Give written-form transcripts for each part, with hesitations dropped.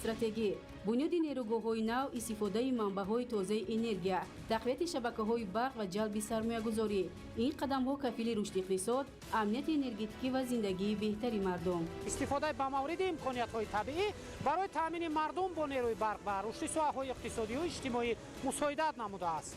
Стратегӣ: бунёди нерӯгоҳҳои нав, истифодаи манбаъҳои тозаи энергия, тақвияти шабакаҳои барқ ва ҷалби сармоягузорӣ. Ин қадамҳо кафили рушди иқтисод, амнияти энергетикӣ ва зиндагии беҳтари мардум. Истифодаи ба мавриди имкониятҳои табиӣ барои таъмини мардум бо нерӯи барқ ва рушди соҳаҳои иқтисодию иҷтимоӣ мусоидат намудааст.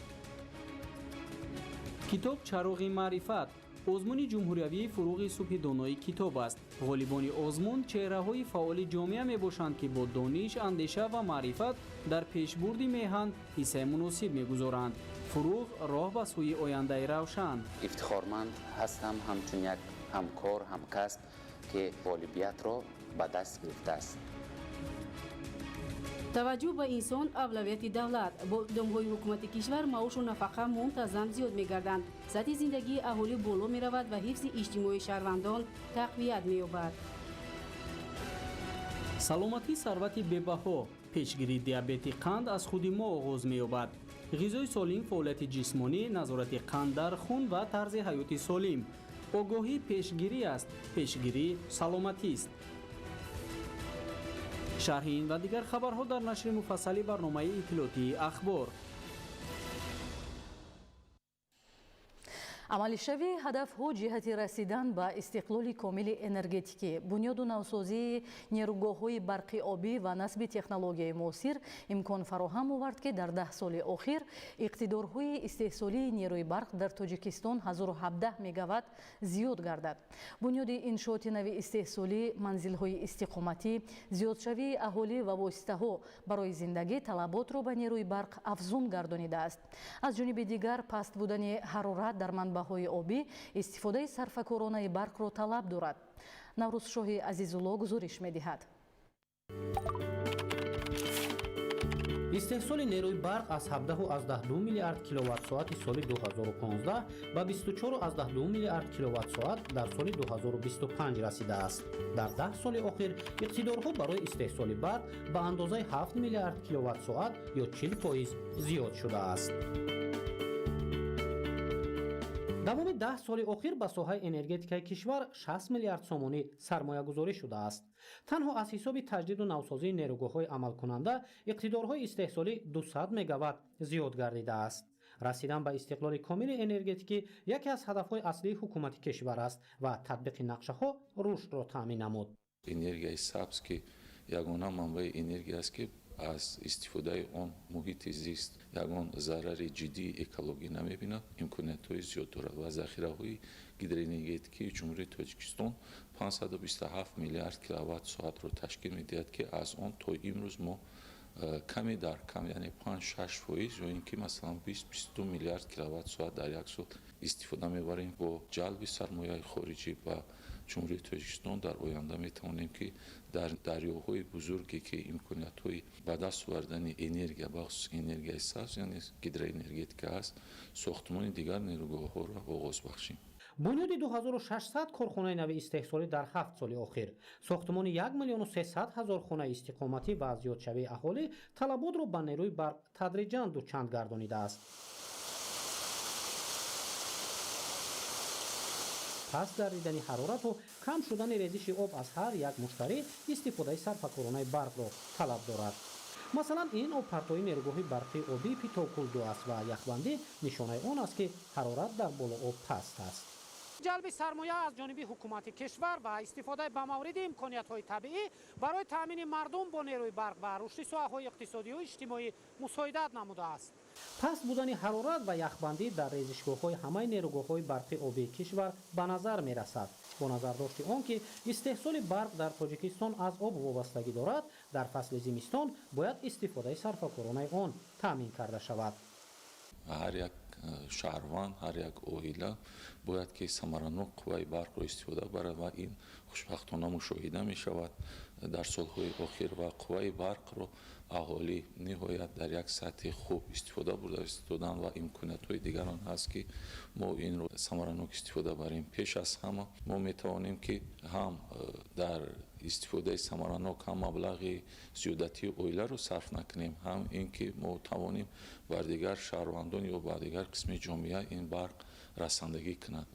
Китоб чароғи маърифат. Озмуни ҷумҳуриявии «Фуруғи субҳи донои китоб» аст. Ғолибони озмун чеҳраҳои фаъоли ҷомеа мебошанд, ки бо дониш, андеша ва маърифат дар пешбурди меҳан ҳиссаи муносиб мегузоранд. Фуруғ — роҳ ба сӯи ояндаи равшан. Ифтихорманд ҳастам ҳамчун як ҳамкор, ҳамкасб, ки ғолибиятро ба даст гирифтааст. Таваҷҷӯҳ ба инсон — авлавияти давлат. Бо иқдомҳои ҳукумати кишвар маошу нафақа мунтазам зиёд мегарданд, сатҳи зиндагии аҳолӣ боло меравад ва ҳифзи иҷтимоии шаҳрвандон тақвият меёбад. Саломатӣ — сарвати бебаҳо. Пешгирии диабети қанд аз худи мо оғоз меёбад. Ғизои солим, фаъолияти ҷисмонӣ, назорати қанд дар хун ва тарзи ҳаёти солим. Огоҳӣ пешгирӣ аст, пешгирӣ саломатист. Шарҳи ин ва дигар хабарҳо дар нашри муфассали барномаи иттилоотии «Ахбор». Амалишавии ҳадафҳо ҷиҳати расидан ба истиқлоли комили энергетикӣ, бунёду навсозии нерӯгоҳҳои барқи обӣ ва насби технологияи муосир имкон фароҳам овард, ки дар 10 соли охир иқтидорҳои истеҳсолии нерӯи барқ дар Тоҷикистон 1017 мегаватт зиёд гардад. Бунёди иншооти нави истеҳсолӣ, манзилҳои истиқоматӣ, зиёдшавии аҳолӣ ва воситаҳо барои зиндагӣ талаботро ба нерӯи барқ афзун гардонидааст. Аз ҷониби дигар, паст будани ҳарорат дар манбаъҳои обӣ истифодаи сарфакоронаи барқро талаб дорад. Наврӯзшоҳи Азизулло гузориш медиҳад. Истеҳсоли нерӯи барқ аз 17,2 миллиард киловатт-соати соли 2015 ба 24,2 миллиард киловатт-соат дар соли 2025 расидааст. Дар 10 соли охир иқтидорҳо барои истеҳсоли барқ ба андозаи 7 миллиард киловатт-соат ё 40% зиёд шудааст. Давоми 10 соли охир ба соҳаи энергетикаи кишвар 60 миллиард сомонӣ сармоягузорӣ шудааст. Танҳо аз ҳисоби таҷдиду навсозии нерӯгоҳҳои амалкунанда иқтидорҳои истеҳсолӣ 200 мегаватт зиёд гардидааст. Расидан ба истиқлоли комили энергетикӣ яке аз ҳадафҳои аслии ҳукумати кишвар аст ва татбиқи нақшаҳо рушдро таъмин намуд. Энергияи сабз, ки ягона манбаи энергия аст, ки аз истифодаи он муҳити зист ягон зарари ҷиддии экологӣ намебинад, имкониятҳои зиёд дорад ва захираҳои гидроэнергетикии Ҷумҳурии Тоҷикистон 527 миллиард киловатт соатро ташкил медиҳад, ки аз он то имрӯз мо каме дар кам, яъне 5-6%, ё ин ки масалан 20-22 миллиард киловатт соат дар як сол истифода мебарем. Бо ҷалби сармояи хориҷӣ ба Ҷумҳурии Тоҷикистон дар оянда метавонем, ки дар дарёҳои бузурге, ки имкониятҳои ба даст овардани энергия, бахусус энергияи сабз, яъне гидроэнергетика аст, сохтмони дигар нерӯгоҳҳоро оғоз бахшем. Бунёди 2600 корхонаи нави истеҳсолӣ дар 7 соли охир, сохтмони 1 миллиону 300 ҳазор хонаи истиқоматӣ ва зиёдшавии аҳолӣ талаботро ба нерӯи барқ тадриҷан дучанд гардонидааст. Паст гардидани ҳарорату кам шудани резиши об аз ҳар як муштарӣ истифодаи сарфакоронаи барқро талаб дорад. Масалан, ин обпартои нерӯгоҳи барқии обии Питовкул-2 аст ва яхбандӣ нишонаи он аст, ки ҳарорат дар болооб паст аст. Ҷалби сармоя аз ҷониби ҳукумати кишвар ва истифодаи ба мавриди имкониятҳои табиӣ барои таъмини мардум бо нерӯи барқ ва рушди соҳаҳои иқтисодию иҷтимоӣ мусоидат намудааст. Паст будани ҳарорат ва яхбандӣ дар резишгоҳҳои ҳамаи нерӯгоҳҳои барқи обии кишвар ба назар мерасад. Бо назардошти он ки истеҳсоли барқ дар Тоҷикистон аз об вобастагӣ дорад, дар фасли зимистон бояд истифодаи сарфакоронаи он таъмин карда шавад. Ҳар як шаҳрванд, ҳар як оила бояд ки самаранок қувваи барқро истифода барад ва ин хушбахтона мушоҳида мешавад дар солҳои охир ва қувваи барқро аҳолӣ ниҳоят дар як сатҳи хуб истифода бурда истоданд ва имкониятҳои дигарон ҳаст, ки мо инро самаранок истифода барем. Пеш аз ҳама мо метавонем, ки ҳам дар истифодаи самаранок ҳам маблағи зиёдатии оиларо сарф накунем, ҳам ин ки мо тавонем бар дигар шаҳрвандон ё ба дигар қисми ҷомеа ин барқ расандагӣ кунад.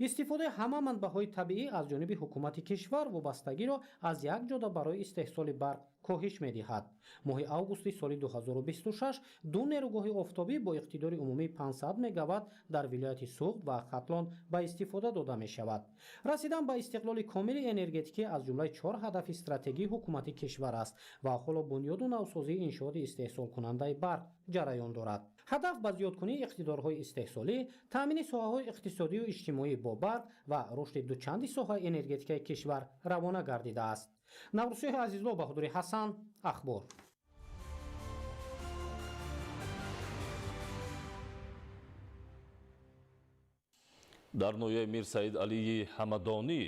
Истифодаи ҳама манбаъҳои табиӣ аз ҷониби ҳукумати кишвар вобастагиро аз як ҷода барои истеҳсоли барқ коҳиш медиҳад. Моҳи августи соли 2026 ду нерӯгоҳи офтобӣ бо иқтидори умумии 500 мегаватт дар вилояти Суғд ва Хатлон ба истифода дода мешавад. Расидан ба истиқлоли комили энергетикӣ аз ҷумлаи 4 ҳадафи стратегии ҳукумати кишвар аст ва ҳоло бунёду навсозии иншооти истеҳсолкунандаи барқ ҷараён дорад. Ҳадаф ба зиёдкунии иқтидорҳои истеҳсолӣ, таъмини соҳаҳои иқтисодию иҷтимоӣ бо барқ ва рушди дучанди соҳаи энергетикаи кишвар равона гардидааст. Наврӯзшоҳи Азизло, Баҳодури Ҳасан, Ахбор. Дар ноҳияи Мир Саид Алии Ҳамадонӣ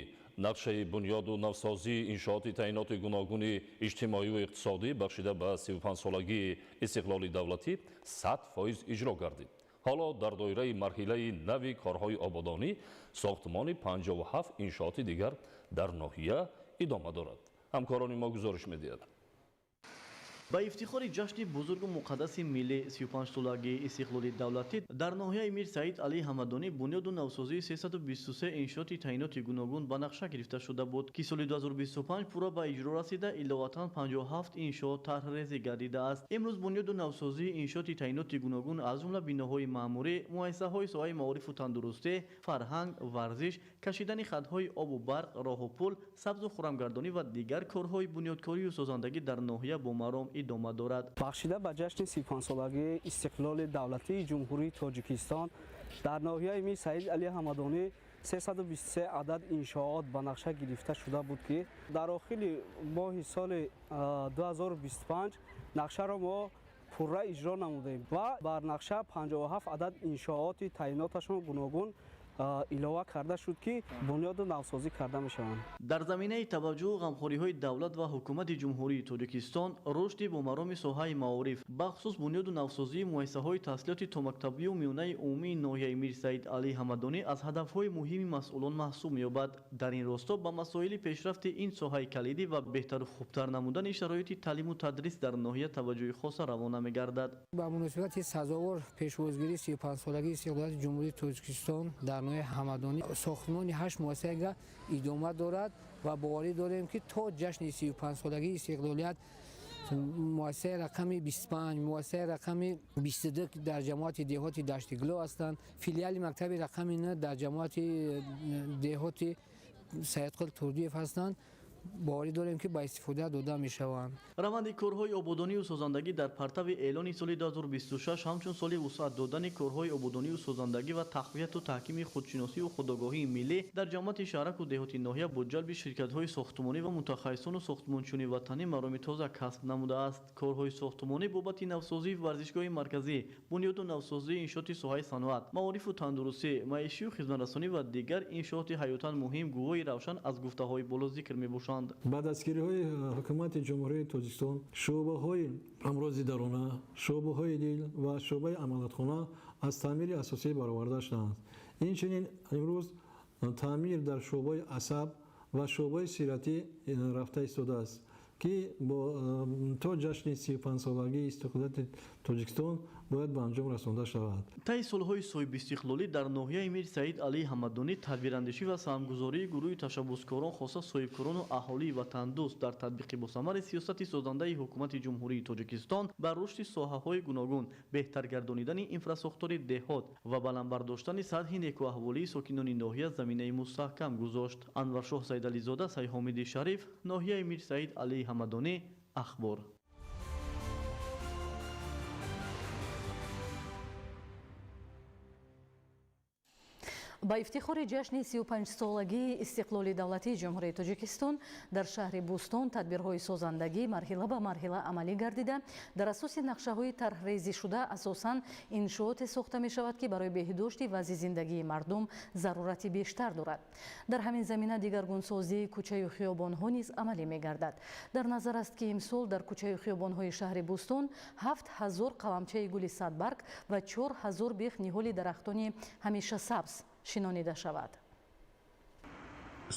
нақшаи бунёду навсозии иншооти таъиноти гуногуни иҷтимоию иқтисодӣ бахшида ба 35-солагии истиқлоли давлатӣ 100% иҷро гардид. Ҳоло дар доираи марҳилаи нави корҳои ободонӣ сохтмони 57 иншооти дигар дар ноҳия идома дорад. Ҳамкорони мо гузориш медиҳад. Ба ифтихори ҷашни бузургу муқаддаси миллӣ 35-солагии истиқлоли давлатӣ дар ноҳияи Мир Саид Алии Ҳамадонӣ бунёду навсозии 323 иншооти таъиноти гуногун ба нақша гирифта шуда буд, ки соли 2025 пурра ба иҷро расида, иловатан 57 иншоот тарҳрезӣ гардидааст. Имрӯз бунёду навсозии иншооти таъиноти гуногун аз ҷумла биноҳои маъмурӣ, муассисаҳои соҳаи маорифу тандурустӣ, фарҳанг, варзиш, кашидани хатҳои обу барқ, роҳу пул, сабзу хурамгардонӣ ва дигар корҳои бунёдкорию созандагӣ дар ноҳия бо маром идома дорад. Бахшида ба ҷашни 35-солагии истиқлоли давлатии Ҷумҳурии Тоҷикистон дар ноҳияи Мир Саид Алии Ҳамадонӣ 323 адад иншоот ба нақша гирифта шуда буд, ки дар охири моҳи соли 2025 нақшаро мо пурра иҷро намудем ва бар нақша 57 адад иншооти таъиноташон гуногун илова карда шуд, ки бунёду навсозӣ карда мешаванд. Дар заминаи таваҷҷӯҳу ғамхориҳои давлат ва ҳукумати Ҷумҳурии Тоҷикистон, рушди бомароми соҳаи маориф, бахусус бунёду навсозии муассисаҳои таҳсилоти томактабию миёнаи умумии ноҳияи Мир Саид Алии Ҳамадонӣ аз ҳадафҳои муҳими масъулон маҳсуб меёбад. Дар ин росто ба масоили пешрафти ин соҳаи калидӣ ва беҳтару хубтар намудани шароити таълиму тадрис дар ноҳия таваҷҷӯҳи хоса равона мегардад. Ба муносибати сазовор пешвозгирии 35-солагии истиқлолияти Ҷумҳурии Тоҷикистон дар ноҳияи Ҳамадонӣ сохтмони 8 муассисага идома дорад ва боварӣ дорем, ки то ҷашни 35-солагии истиқлолият муассисаи рақами 25, муассисаи рақами 22 дар ҷамоати деҳоти Даштигло ҳастанд, филиали мактаби рақами 9 дар ҷамоати деҳоти Саидқул Турдиев ҳастанд. Боварӣ дорем, ки ба истифода дода мешаванд. Раванди корҳои ободонию созандагӣ дар партави эълони соли 2026 ҳамчун соли вусъат додани корҳои ободонию созандагӣ ва тақвияту таҳкими худшиносию худогоҳии миллӣ дар ҷамоати шаҳраку деҳоти ноҳия бо ҷалби ширкатҳои сохтмонӣ ва мутахассисону сохтмончиёни ватанӣ мароми тоза касб намудааст. Корҳои сохтмонӣ бобати навсозии варзишгоҳи марказӣ, бунёду навсозии иншооти соҳаи саноат, маорифу тандурустӣ, маишию хизматрасонӣ ва дигар иншооти ҳаётан муҳим гувоҳи равшан аз гуфтаҳои боло зикр мебошанд. Ба дастгириҳои ҳукумати Ҷумҳурии Тоҷикистон шӯъбаҳои амрози дарона, шӯъбаҳои дил ва шӯъбаи амалиётхона аз таъмири асосӣ бароварда шуданд. Инчунин имрӯз таъмир дар шӯъбаи асаб ва шӯъбаи сиратӣ рафта истодааст, ки то ҷашни 35-солагии истиқлолияти Тоҷикистон бояд ба анҷом расонда шавад. Таи солҳои соҳибистиқлолӣ дар ноҳияи Мир Саид Алии Ҳамадонӣ тадбирандешӣ ва саҳмгузории гурӯҳи ташаббускорон, хоса соҳибкорону аҳолии ватандӯст дар татбиқи босамари сиёсати созандаи ҳукумати Ҷумҳурии Тоҷикистон ба рушди соҳаҳои гуногун, беҳтар гардонидани инфрасохтори деҳот ва баланд бардоштани сатҳи некуаҳволии сокинони ноҳия заминаи мустаҳкам гузошт. Анваршоҳ Сайдализода, Сайҳомиди Шариф, ноҳияи Мир Саид Алии Ҳамадонӣ, Ахбор. Ба ифтихори ҷашни 35-солагии истиқлоли давлатии Ҷумҳурии Тоҷикистон дар шаҳри Бӯстон тадбирҳои созандагӣ марҳила ба марҳила амалӣ гардида, дар асоси нақшаҳои тарҳрезишуда асосан иншооте сохта мешавад, ки барои беҳдошти вазъи зиндагии мардум зарурати бештар дорад. Дар ҳамин замина дигаргунсозии кӯчаю хиёбонҳо низ амалӣ мегардад. Дар назар аст, ки имсол дар кӯчаю хиёбонҳои шаҳри Бӯстон 7000 қаламчаи гули садбарг ва 4000 бех ниҳоли дарахтони ҳамешасабз шинонида шавад.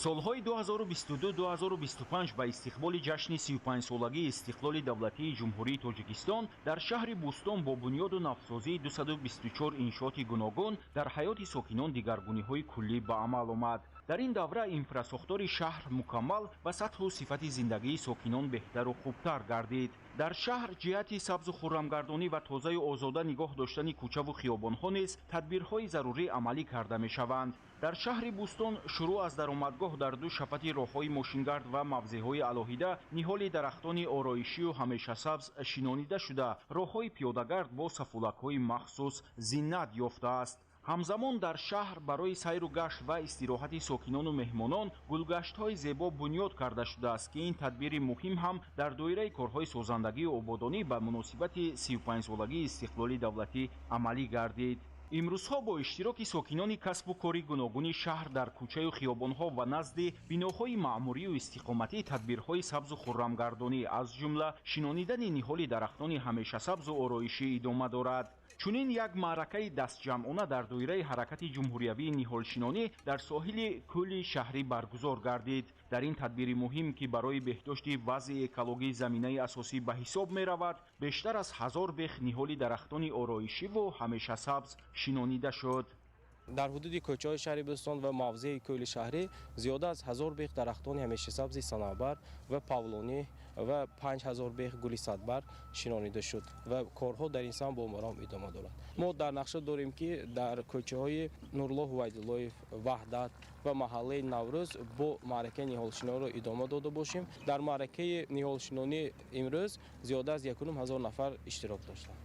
Солҳои 2022-2025 ба истиқболи ҷашни 35-солагии истиқлоли давлатии Ҷумҳурии Тоҷикистон дар шаҳри Бӯстон бо бунёду навсозии 224 иншооти гуногун дар ҳаёти сокинон дигаргуниҳои куллӣ ба амал омад. Дар ин давра инфрасохтори шаҳр мукаммал ва сатҳу сифати зиндагии сокинон беҳтару хубтар гардид. Дар шаҳр ҷиҳати сабзу хуррамгардонӣ ва тозаю озода нигоҳ доштани кӯчаву хиёбонҳо низ тадбирҳои зарурӣ амалӣ карда мешаванд. Дар шаҳри Бӯстон шурӯъ аз даромадгоҳ дар ду шафати роҳҳои мошингард ва мавзеъҳои алоҳида ниҳоли дарахтони ороишию ҳамешасабз шинонида шуда, роҳҳои пиёдагард бо сафулакҳои махсус зинат ёфтааст. Ҳамзамон дар шаҳр барои сайру гашт ва истироҳати сокинону меҳмонон гулгаштҳои зебо бунёд карда шудааст, ки ин тадбири муҳим ҳам дар доираи корҳои созандагию ободонӣ ба муносибати 35-солагии истиқлоли давлатӣ амалӣ гардид. Имрӯзҳо бо иштироки сокинони касбу кори гуногуни шаҳр дар кӯчаю хиёбонҳо ва назди биноҳои маъмурию истиқоматӣ тадбирҳои сабзу хуррамгардонӣ, аз ҷумла шинонидани ниҳоли дарахтони ҳамешасабзу ороишӣ идома дорад. Чунин як маъракаи дастҷамъона дар доираи ҳаракати ҷумҳуриявии ниҳолшинонӣ дар соҳили кӯли шаҳрӣ баргузор гардид. Дар ин тадбири муҳим, ки барои беҳдошти вазъи экологии заминаи асосӣ ба ҳисоб меравад, бештар аз 1000 бех ниҳоли дарахтони ороишиву ҳамешасабз шинонида шуд. Дар ҳудуди кӯчаҳои шаҳри Бӯстон ва мавзеи кӯли шаҳрӣ зиёда аз 1000 бех дарахтони ҳамешасабзи санавбар ва павлонӣ ва 5000 бех гули садбар шинонида шуд ва корҳо дар ин самт бо маром идома дорад. Мо дар нақша дорем, ки дар кӯчаҳои Нурло Ҳувайдуллоев, Ваҳдат ва маҳаллаи Наврӯз бо маъракаи ниҳолшинониро идома дода бошем. Дар маъракаи ниҳолшинонӣ имрӯз зиёда аз 1500 нафар иштирок доштанд.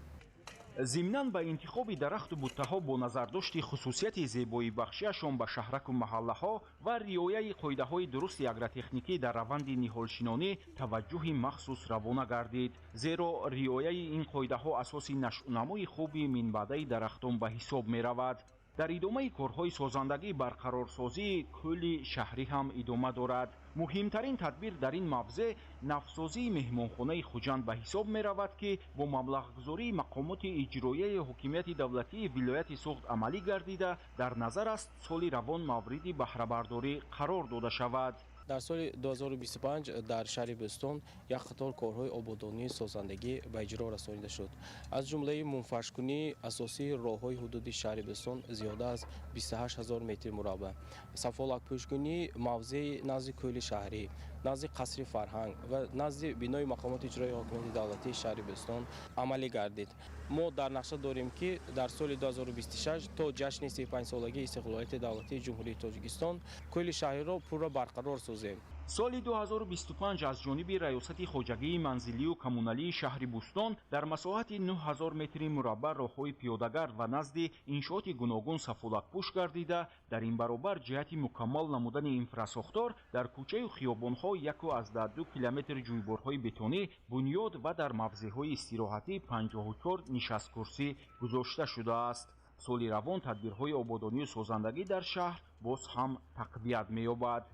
Зимнан ба интихоби дарахту буттаҳо бо назардошти хусусияти зебоибахшиашон ба шаҳраку маҳаллаҳо ва риояи қоидаҳои дурусти агротехникӣ дар раванди ниҳолшинонӣ таваҷҷӯҳи махсус равона гардид, зеро риояи ин қоидаҳо асоси нашъунамои хуби минбаъдаи дарахтон ба ҳисоб меравад. Дар идомаи корҳои созандагӣ барқарорсозии кӯли шаҳрӣ ҳам идома дорад. Муҳимтарин тадбир дар ин мавзеъ навсозии меҳмонхонаи Хуҷанд ба ҳисоб меравад, ки бо маблағгузории мақомоти иҷроияи ҳокимияти давлатии вилояти Суғд амалӣ гардида, дар назар аст соли равон мавриди баҳрабардорӣ қарор дода шавад. Дар соли 2025 дар шаҳри Бӯстон як қатор корҳои ободонии созандагӣ ба иҷро расонида шуд. Аз ҷумлаи мунфаршкунии асосии роҳҳои ҳудуди шаҳри Бӯстон зиёда аз 28 000 метри мураббаъ, сафолакпӯшкунии мавзеи назди кӯли шаҳрӣ, назди қасри фарҳанг ва назди бинои мақомоти иҷроии ҳокимияти давлатии шаҳри Бӯстон амалӣ гардид. Мо дар нақша дорем, ки дар соли 2026 то ҷашни 35-солагии истиқлолияти давлатии Ҷумҳурии Тоҷикистон кӯли шаҳриро пурра барқарор созем. Соли 2025 аз ҷониби Раёсати хоҷагии манзилию коммуналии шаҳри Бӯстон дар масоҳати 9000 метри мураббаъ роҳҳои пиёдагард ва назди иншооти гуногун сафолакпӯш гардида, дар ин баробар ҷиҳати мукаммал намудани инфрасохтор дар кӯчаю хиёбонҳо 1,2 километр ҷӯйборҳои бетонӣ бунёд ва дар мавзеъҳои истироҳатӣ 54 нишасткурсӣ гузошта шудааст. Соли равон тадбирҳои ободонию созандагӣ дар шаҳр боз ҳам тақвият меёбад.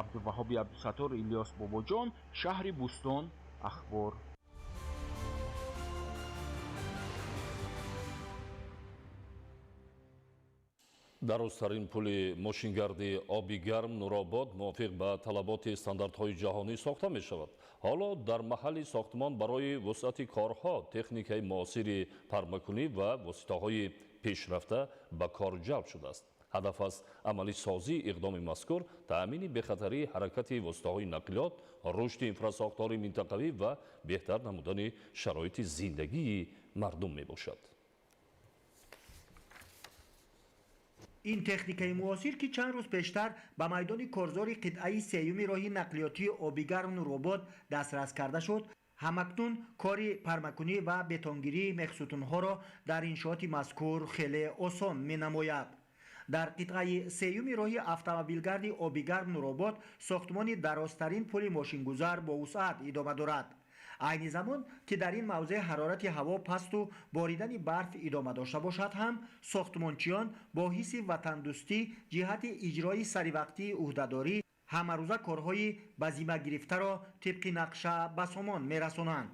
Абдуваҳоби Абдусаттор, Илёс Бобоҷон, шаҳри Бӯстон, Ахбор. Дарозтарин пули мошингарди оби гарм Нуробод мувофиқ ба талаботи стандартҳои ҷаҳонӣ сохта мешавад. Ҳоло дар маҳалли сохтмон барои вусъати корҳо техникаи муосири пармакунӣ ва воситаҳои пешрафта ба кор ҷалб шудааст. Ҳадаф аз амалисозии иқдоми мазкур таъмини бехатарии ҳаракати воситаҳои нақлиёт, рушди инфрасохтори минтақавӣ ва беҳтар намудани шароити зиндагии мардум мебошад. Ин техникаи муосир, ки чанд рӯз пештар ба майдони корзори қитъаи сеюми роҳи нақлиётии обигарм Нуробод дастрас карда шуд, ҳамакнун кори пармакунӣ ва бетонгирии мехсутунҳоро дар иншооти мазкур хеле осон менамояд. Дар қитъаи сеюми роҳи автомобилгарди обигарм Нуробод сохтмони дарозтарин пули мошингузар бо вусъат идома дорад. Айни замон, ки дар ин мавзеъ ҳарорати ҳаво пасту боридани барф идома дошта бошад ҳам, сохтмончиён бо ҳисси ватандӯстӣ ҷиҳати иҷрои саривақтии ӯҳдадорӣ ҳамарӯза корҳои ба зимма гирифтаро тибқи нақша ба сомон мерасонанд.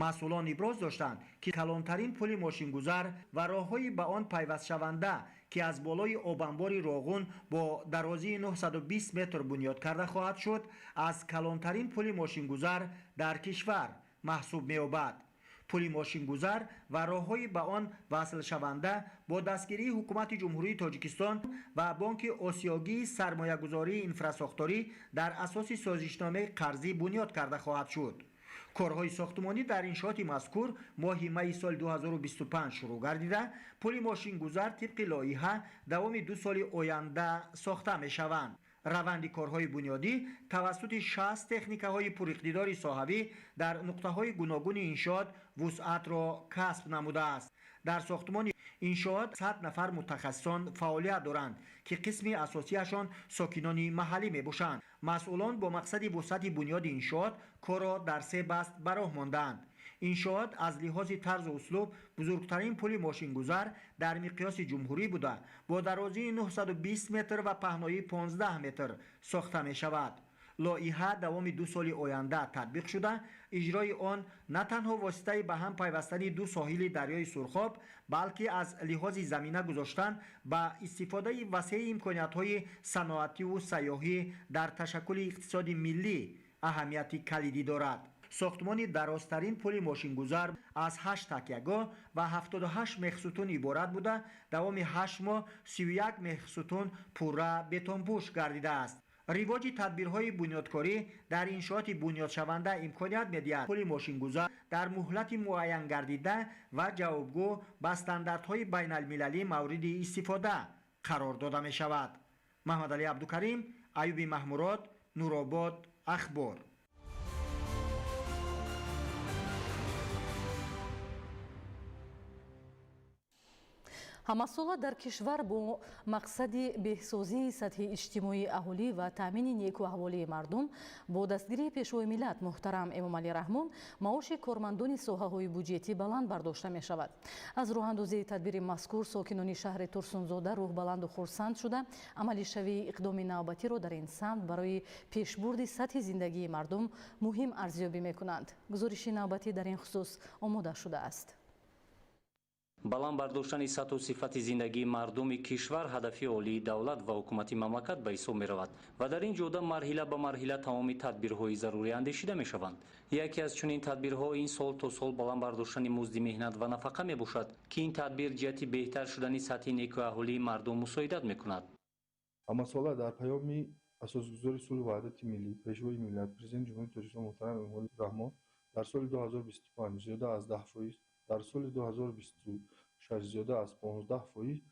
Масъулон иброз доштанд, ки калонтарин пули мошингузар ва роҳҳои ба он пайвастшаванда, ки аз болои обанбори Роғун бо дарозии 920 метр бунёд карда хоҳад шуд, аз калонтарин пули мошингузар дар кишвар маҳсуб меёбад. Пули мошингузар ва роҳҳои ба он васлшаванда бо дастгирии Ҳукумати Ҷумҳурии Тоҷикистон ва Бонки Осиёгии сармоягузории инфрасохторӣ дар асоси созишномаи қарзӣ бунёд карда хоҳад шуд. Корҳои сохтмонӣ дар иншооти мазкур моҳи майи соли 2025 шурӯъ гардида, пули мошингузар тибқи лоиҳа давоми 2 соли оянда сохта мешаванд. Раванди корҳои бунёдӣ тавассути 60 техникаҳои пуриқтидори соҳавӣ дар нуқтаҳои гуногуни иншоот вусъатро касб намудааст. Дар сохтмони иншоот 100 нафар мутахассисон фаъолият доранд, ки қисми асосияшон сокинони маҳаллӣ мебошанд. Масъулон бо мақсади вусъати бунёди иншоот корро дар 3 баст ба роҳ мондаанд. Иншоот аз лиҳози тарзу услуб бузургтарин пули мошингузар дар миқёси ҷумҳурӣ буда, бо дарозии 920 метр ва паҳноии 15 метр сохта мешавад. Лоиҳа давоми 2 соли оянда татбиқ шуда, иҷрои он на танҳо воситаи ба ҳам пайвастани 2 соҳили дарёи Сурхоб, балки аз лиҳози замина гузоштан ба истифодаи васеи имкониятҳои саноативу сайёҳӣ дар ташаккули иқтисоди миллӣ аҳамияти калидӣ дорад. Сохтмони дарозтарин пули мошингузар аз 8 такягоҳ ва 78 мехсутун иборат буда, давоми 8 моҳ 31 мехсутун пурра бетонпӯш гардидааст. Ривоҷи тадбирҳои бунёдкорӣ дар иншооти бунёдшаванда имконият медиҳад пули мошингузар дар муҳлати муайянгардида ва ҷавобгӯ ба стандартҳои байналмилалӣ мавриди истифода қарор дода мешавад. Маҳмадалӣ Абдукарим, Аюби Маҳмурод, Нуробод, Ахбор. Ҳамасола дар кишвар бо мақсади беҳсозии сатҳи иҷтимоии аҳолӣ ва таъмини некуаҳволии мардум бо дастгирии Пешвои миллат муҳтарам Эмомалӣ Раҳмон маоши кормандони соҳаҳои буҷетӣ баланд бардошта мешавад. Аз роҳандозии тадбири мазкур сокинони шаҳри Турсунзода рӯҳбаланду хурсанд шуда, амалишавии иқдоми навбатиро дар ин самт барои пешбурди сатҳи зиндагии мардум муҳим арзёбӣ мекунанд. Гузориши навбатӣ дар ин хусус омода шудааст. Баланд бардоштани сатҳу сифати зиндагии мардуми кишвар ҳадафи олии давлат ва ҳукумати мамлакат ба ҳисоб меравад ва дар ин ҷода марҳила ба марҳила тамоми тадбирҳои зарурӣ андешида мешаванд. Яке аз чунин тадбирҳо ин сол то сол баланд бардоштани музди меҳнат ва нафақа мебошад, ки ин тадбир ҷиҳати беҳтар шудани сатҳи некуаҳолии мардум мусоидат мекунад. Ҳамасола дар паёми асосгузори сулҳу ваҳдати миллӣ, Пешвои миллат, Президенти Ҷумҳурии Тоҷикистон муҳтарам Эмомалӣ Раҳмон дар соли 2025 зиёда аз 10%, дар соли 2026 зиёда аз 15%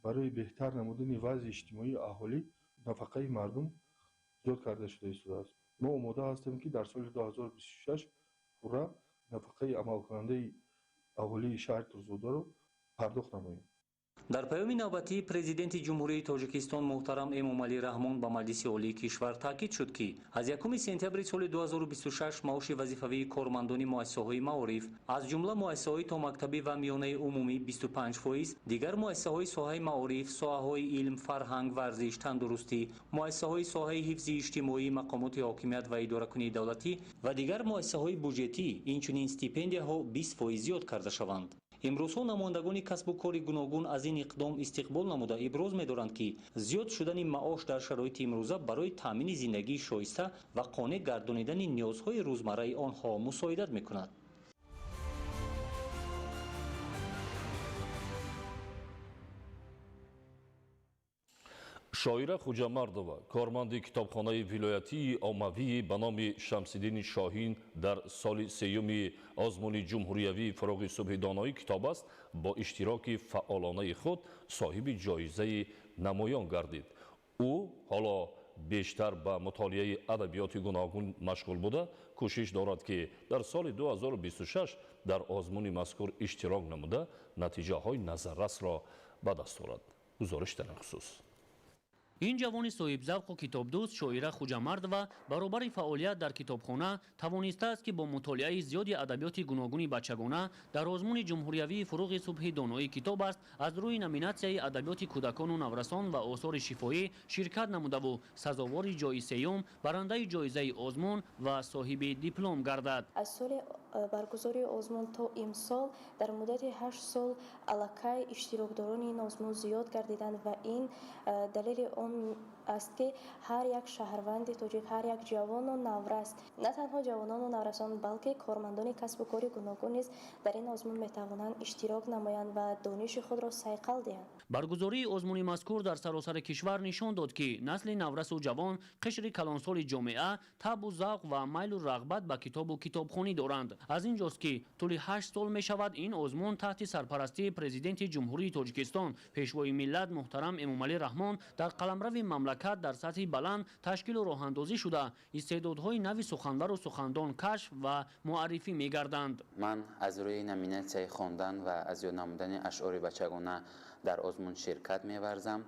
барои беҳтар намудани вазъи иҷтимоии аҳолӣ нафақаи мардум зиёд карда шуда истодааст. Мо омода ҳастем, ки дар соли 2026 пурра нафақаи амалкунандаи аҳолии шаҳри Турсунзодаро пардохт намоем. Дар паёми навбатии Президенти Ҷумҳурии Тоҷикистон муҳтарам Эмомалӣ Раҳмон ба Маҷлиси Олии кишвар таъкид шуд, ки аз 1 сентябри соли 2026 маоши вазифавии кормандони муассисаҳои маориф, аз ҷумла муассисаҳои томактабӣ ва миёнаи умумӣ 25%, дигар муассисаҳои соҳаи маориф, соҳаҳои илм, фарҳанг, варзиш, тандурустӣ, муассисаҳои соҳаи ҳифзи иҷтимоӣ, мақомоти ҳокимият ва идоракунии давлатӣ ва дигар муассисаҳои буҷетӣ, инчунин стипендияҳо 20% зиёд карда шаванд. Имрӯзҳо намояндагони касбу кори гуногун аз ин иқдом истиқбол намуда иброз медоранд, ки зиёд шудани маош дар шароити имрӯза барои таъмини зиндагии шоиста ва қонеъ гардонидани ниёзҳои рӯзмарраи онҳо мусоидат мекунад. Шоира Хуҷамардова, корманди китобхонаи вилоятии оммавии ба номи Шамсиддини Шоҳин дар соли сеюми озмуни ҷумҳуриявии фуруғи субҳи доноӣ китоб аст, бо иштироки фаъолонаи худ соҳиби ҷоизаи намоён гардид. Ӯ ҳоло бештар ба мутолиаи адабиёти гуногун машғул буда, кӯшиш дорад, ки дар соли 2026 дар озмуни мазкур иштирок намуда, натиҷаҳои назаррасро ба даст орад. Гузориш дар ин хусус. Ин ҷавони соҳибзавқу китобдӯст Шоира Хуҷамардова баробари фаъолият дар китобхона тавонистааст, ки бо мутолиаи зиёди адабиёти гуногуни бачагона дар озмуни ҷумҳуриявии фуруғи субҳи доноӣ китоб аст аз рӯи номинатсияи адабиёти кӯдакону наврасон ва осори шифоӣ ширкат намудаву сазовори ҷои сеюм, барандаи ҷоизаи озмун ва соҳиби диплом гардад. Аз соли баргузории озмун то имсол дар муддати 8 сол аллакай иштирокдорони ин озмун зиёд гардиданд ва ин далели он аст, ки ҳар як шаҳрванди тоҷик, ҳар як ҷавону наврас, на танҳо ҷавонону наврасон, балки кормандони касбу кори гуногун низ дар ин озмун метавонанд иштирок намоянд ва дониши худро сайқал диҳанд. Баргузории озмуни мазкур дар саросари кишвар нишон дод, ки насли наврасу ҷавон, қишри калонсоли ҷомеа табу завқ ва майлу рағбат ба китобу китобхонӣ доранд. Аз ин ҷост, ки тӯли 8 сол мешавад ин озмун таҳти сарпарастии Президенти Ҷумҳурии Тоҷикистон, Пешвои миллат муҳтарам Эмомалӣ Раҳмон дар қаламрави мамлакат дар сатҳи баланд ташкилу роҳандозӣ шуда, истеъдодҳои нави суханвару сухандон кашф ва муаррифӣ мегарданд. Ман аз рӯи номинатсияи хондан ва аз ёд намудани ашъори бачагона дар озмун ширкат меварзам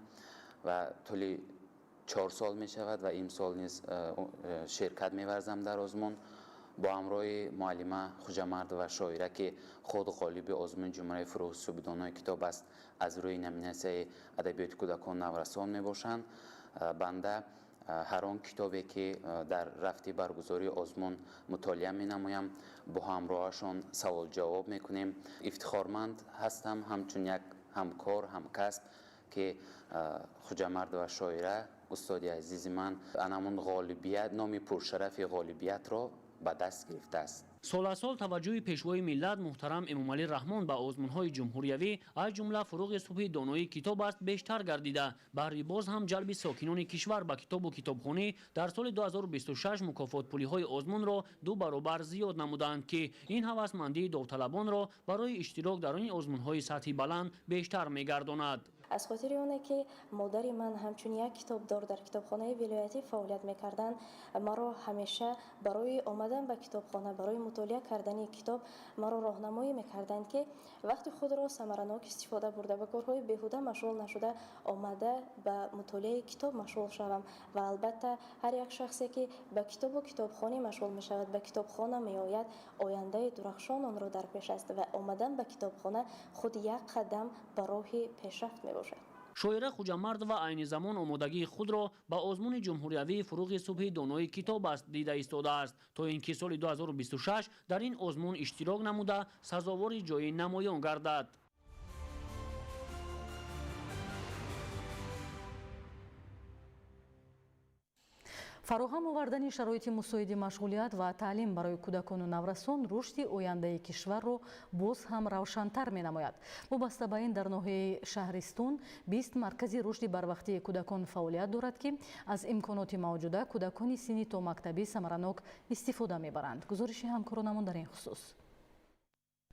ва тӯли 4 сол мешавад ва имсол низ ширкат меварзам дар озмун бо ҳамроҳи муаллима Хуҷамардова Шоира, ки худ ғолиби озмуни ҷумҳурии фурӯғи субҳи донои китоб аст, аз рӯи номинатсияи адабиёти кӯдакон наврасон мебошанд. Банда ҳар он китобе, ки дар рафти баргузории озмун мутолиа менамоям, бо ҳамроҳашон саволҷавоб мекунем. Ифтихорманд ҳастам ҳамчун як ҳамкор, ҳамкасб, ки Хуҷамардова Шоира, устоди азизи ман, анамун ғолибият, номи пуршарафи ғолибиятро ба даст гирифтааст. Сол аз сол таваҷҷӯҳи Пешвои миллат муҳтарам Эмомалӣ Раҳмон ба озмунҳои ҷумҳуриявӣ, аз ҷумла фурӯғи субҳи доноии китоб аст, бештар гардида, баҳри боз ҳам ҷалби сокинони кишвар ба китобу китобхонӣ дар соли 2026 мукофотпулиҳои озмунро 2 баробар зиёд намуданд, ки ин ҳавасмандии довталабонро барои иштирок дар ин озмунҳои сатҳи баланд бештар мегардонад. Аз хотири оне, ки модари ман ҳамчун як китобдор дар китобхонаи вилоятӣ фаъолият мекарданд, маро ҳамеша барои омадан ба китобхона, барои мутолиа кардани китоб маро роҳнамоӣ мекарданд, ки вақти худро самаранок истифода бурда, ба корҳои беҳуда машғул нашуда, омада ба мутолиаи китоб машғул шавам. Ва албатта ҳар як шахсе, ки ба китобу китобхонӣ машғул мешавад, ба китобхона меояд, ояндаи дурахшон онро дар пеш аст ва омадан ба китобхона худ як қадам ба роҳи пешрафт мебошад. Шоира Хуҷамардова айни замон омодагии худро ба озмуни ҷумҳуриявии фурӯғи субҳи донои китоб аст дида истодааст, то ин ки соли 2026 дар ин озмун иштирок намуда сазовори ҷои намоён гардад. Фароҳам овардани шароити мусоиди машғулият ва таълим барои кӯдакону наврасон рушди ояндаи кишварро боз ҳам равшантар менамояд. Вобаста ба ин дар ноҳияи Шаҳристон 20 маркази рушди барвақтии кӯдакон фаъолият дорад, ки аз имконоти мавҷуда кӯдакони синни томактабӣ самаранок истифода мебаранд. Гузориши ҳамкоронамон дар ин хусус.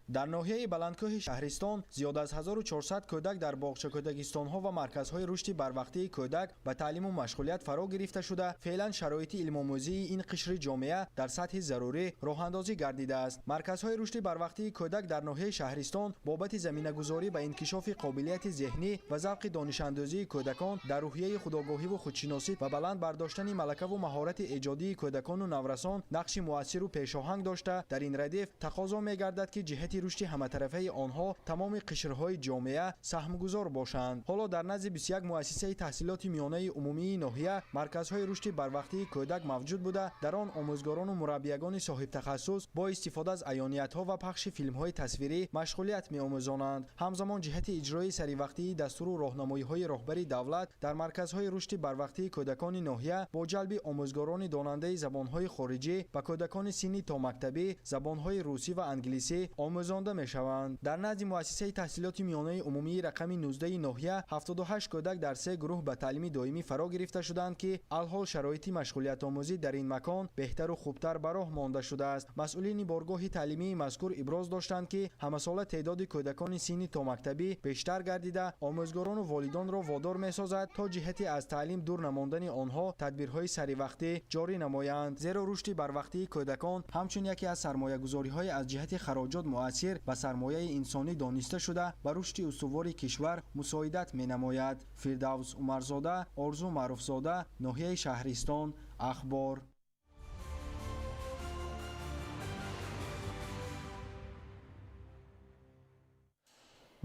Дар ноҳияи баландкӯҳи Шаҳристон зиёд аз 1400 кӯдак дар боғчакӯдакистонҳо ва марказҳои рушди барвақтии кӯдак ба таълиму машғулият фаро гирифта шуда, феълан шароити илмомӯзии ин қишри ҷомеа дар сатҳи зарурӣ роҳандозӣ гардидааст. Марказҳои рушди барвақтии кӯдак дар ноҳияи Шаҳристон бобати заминагузорӣ ба инкишофи қобилияти зеҳнӣ ва завқи донишандӯзии кӯдакон дар рӯҳияи худогоҳиву худшиносӣ ва баланд бардоштани малакаву маҳорати эҷодии кӯдакону наврасон нақши муассиру пешоҳанг дошта, дар ин радиф тақозо мегардад, ки ҷиҳати рушди ҳаматарафаи онҳо тамоми қишрҳои ҷомеа саҳмгузор бошанд. Ҳоло дар назди 21 муассисаи таҳсилоти миёнаи умумии ноҳия марказҳои рушди барвақтии кӯдак мавҷуд буда, дар он омӯзгорону мураббиягони соҳибтахассус бо истифода аз аёниятҳо ва пахши филмҳои тасвирӣ машғулият меомӯзонанд. Ҳамзамон ҷиҳати иҷрои саривақтии дастуру роҳнамоиҳои роҳбари давлат дар марказҳои рушди барвақтии кӯдакони ноҳия бо ҷалби омӯзгорони донандаи забонҳои хориҷӣ ба кӯдакони синни томактабӣ забонҳои русӣ ва англисӣ омӯзонда мешаванд. Дар назди муассисаи таҳсилоти миёнаи умумии рақами 19 ноҳия 78 кӯдак дар 3 гурӯҳ ба таълими доимӣ фаро гирифта шуданд, ки алҳол шароити машғулиятомӯзӣ дар ин макон беҳтару хубтар ба роҳ монда шудааст. Масъулини боргоҳи таълимии мазкур иброз доштанд, ки ҳамасола теъдоди кӯдакони синни томактабӣ бештар гардида, омӯзгорону волидонро водор месозад то ҷиҳати аз таълим дур намондани онҳо тадбирҳои саривақтӣ ҷорӣ намоянд. Зеро рушди барвақтии кӯдакон ҳамчун яке аз сармоягузориҳои аз ҷиҳати хароҷот муассир ба сармояи инсонӣ дониста шуда, ба рушди устувори кишвар мусоидат менамояд. Фирдавс Умарзода, Орзу Маъруфзода, ноҳияи Шаҳристон, Ахбор.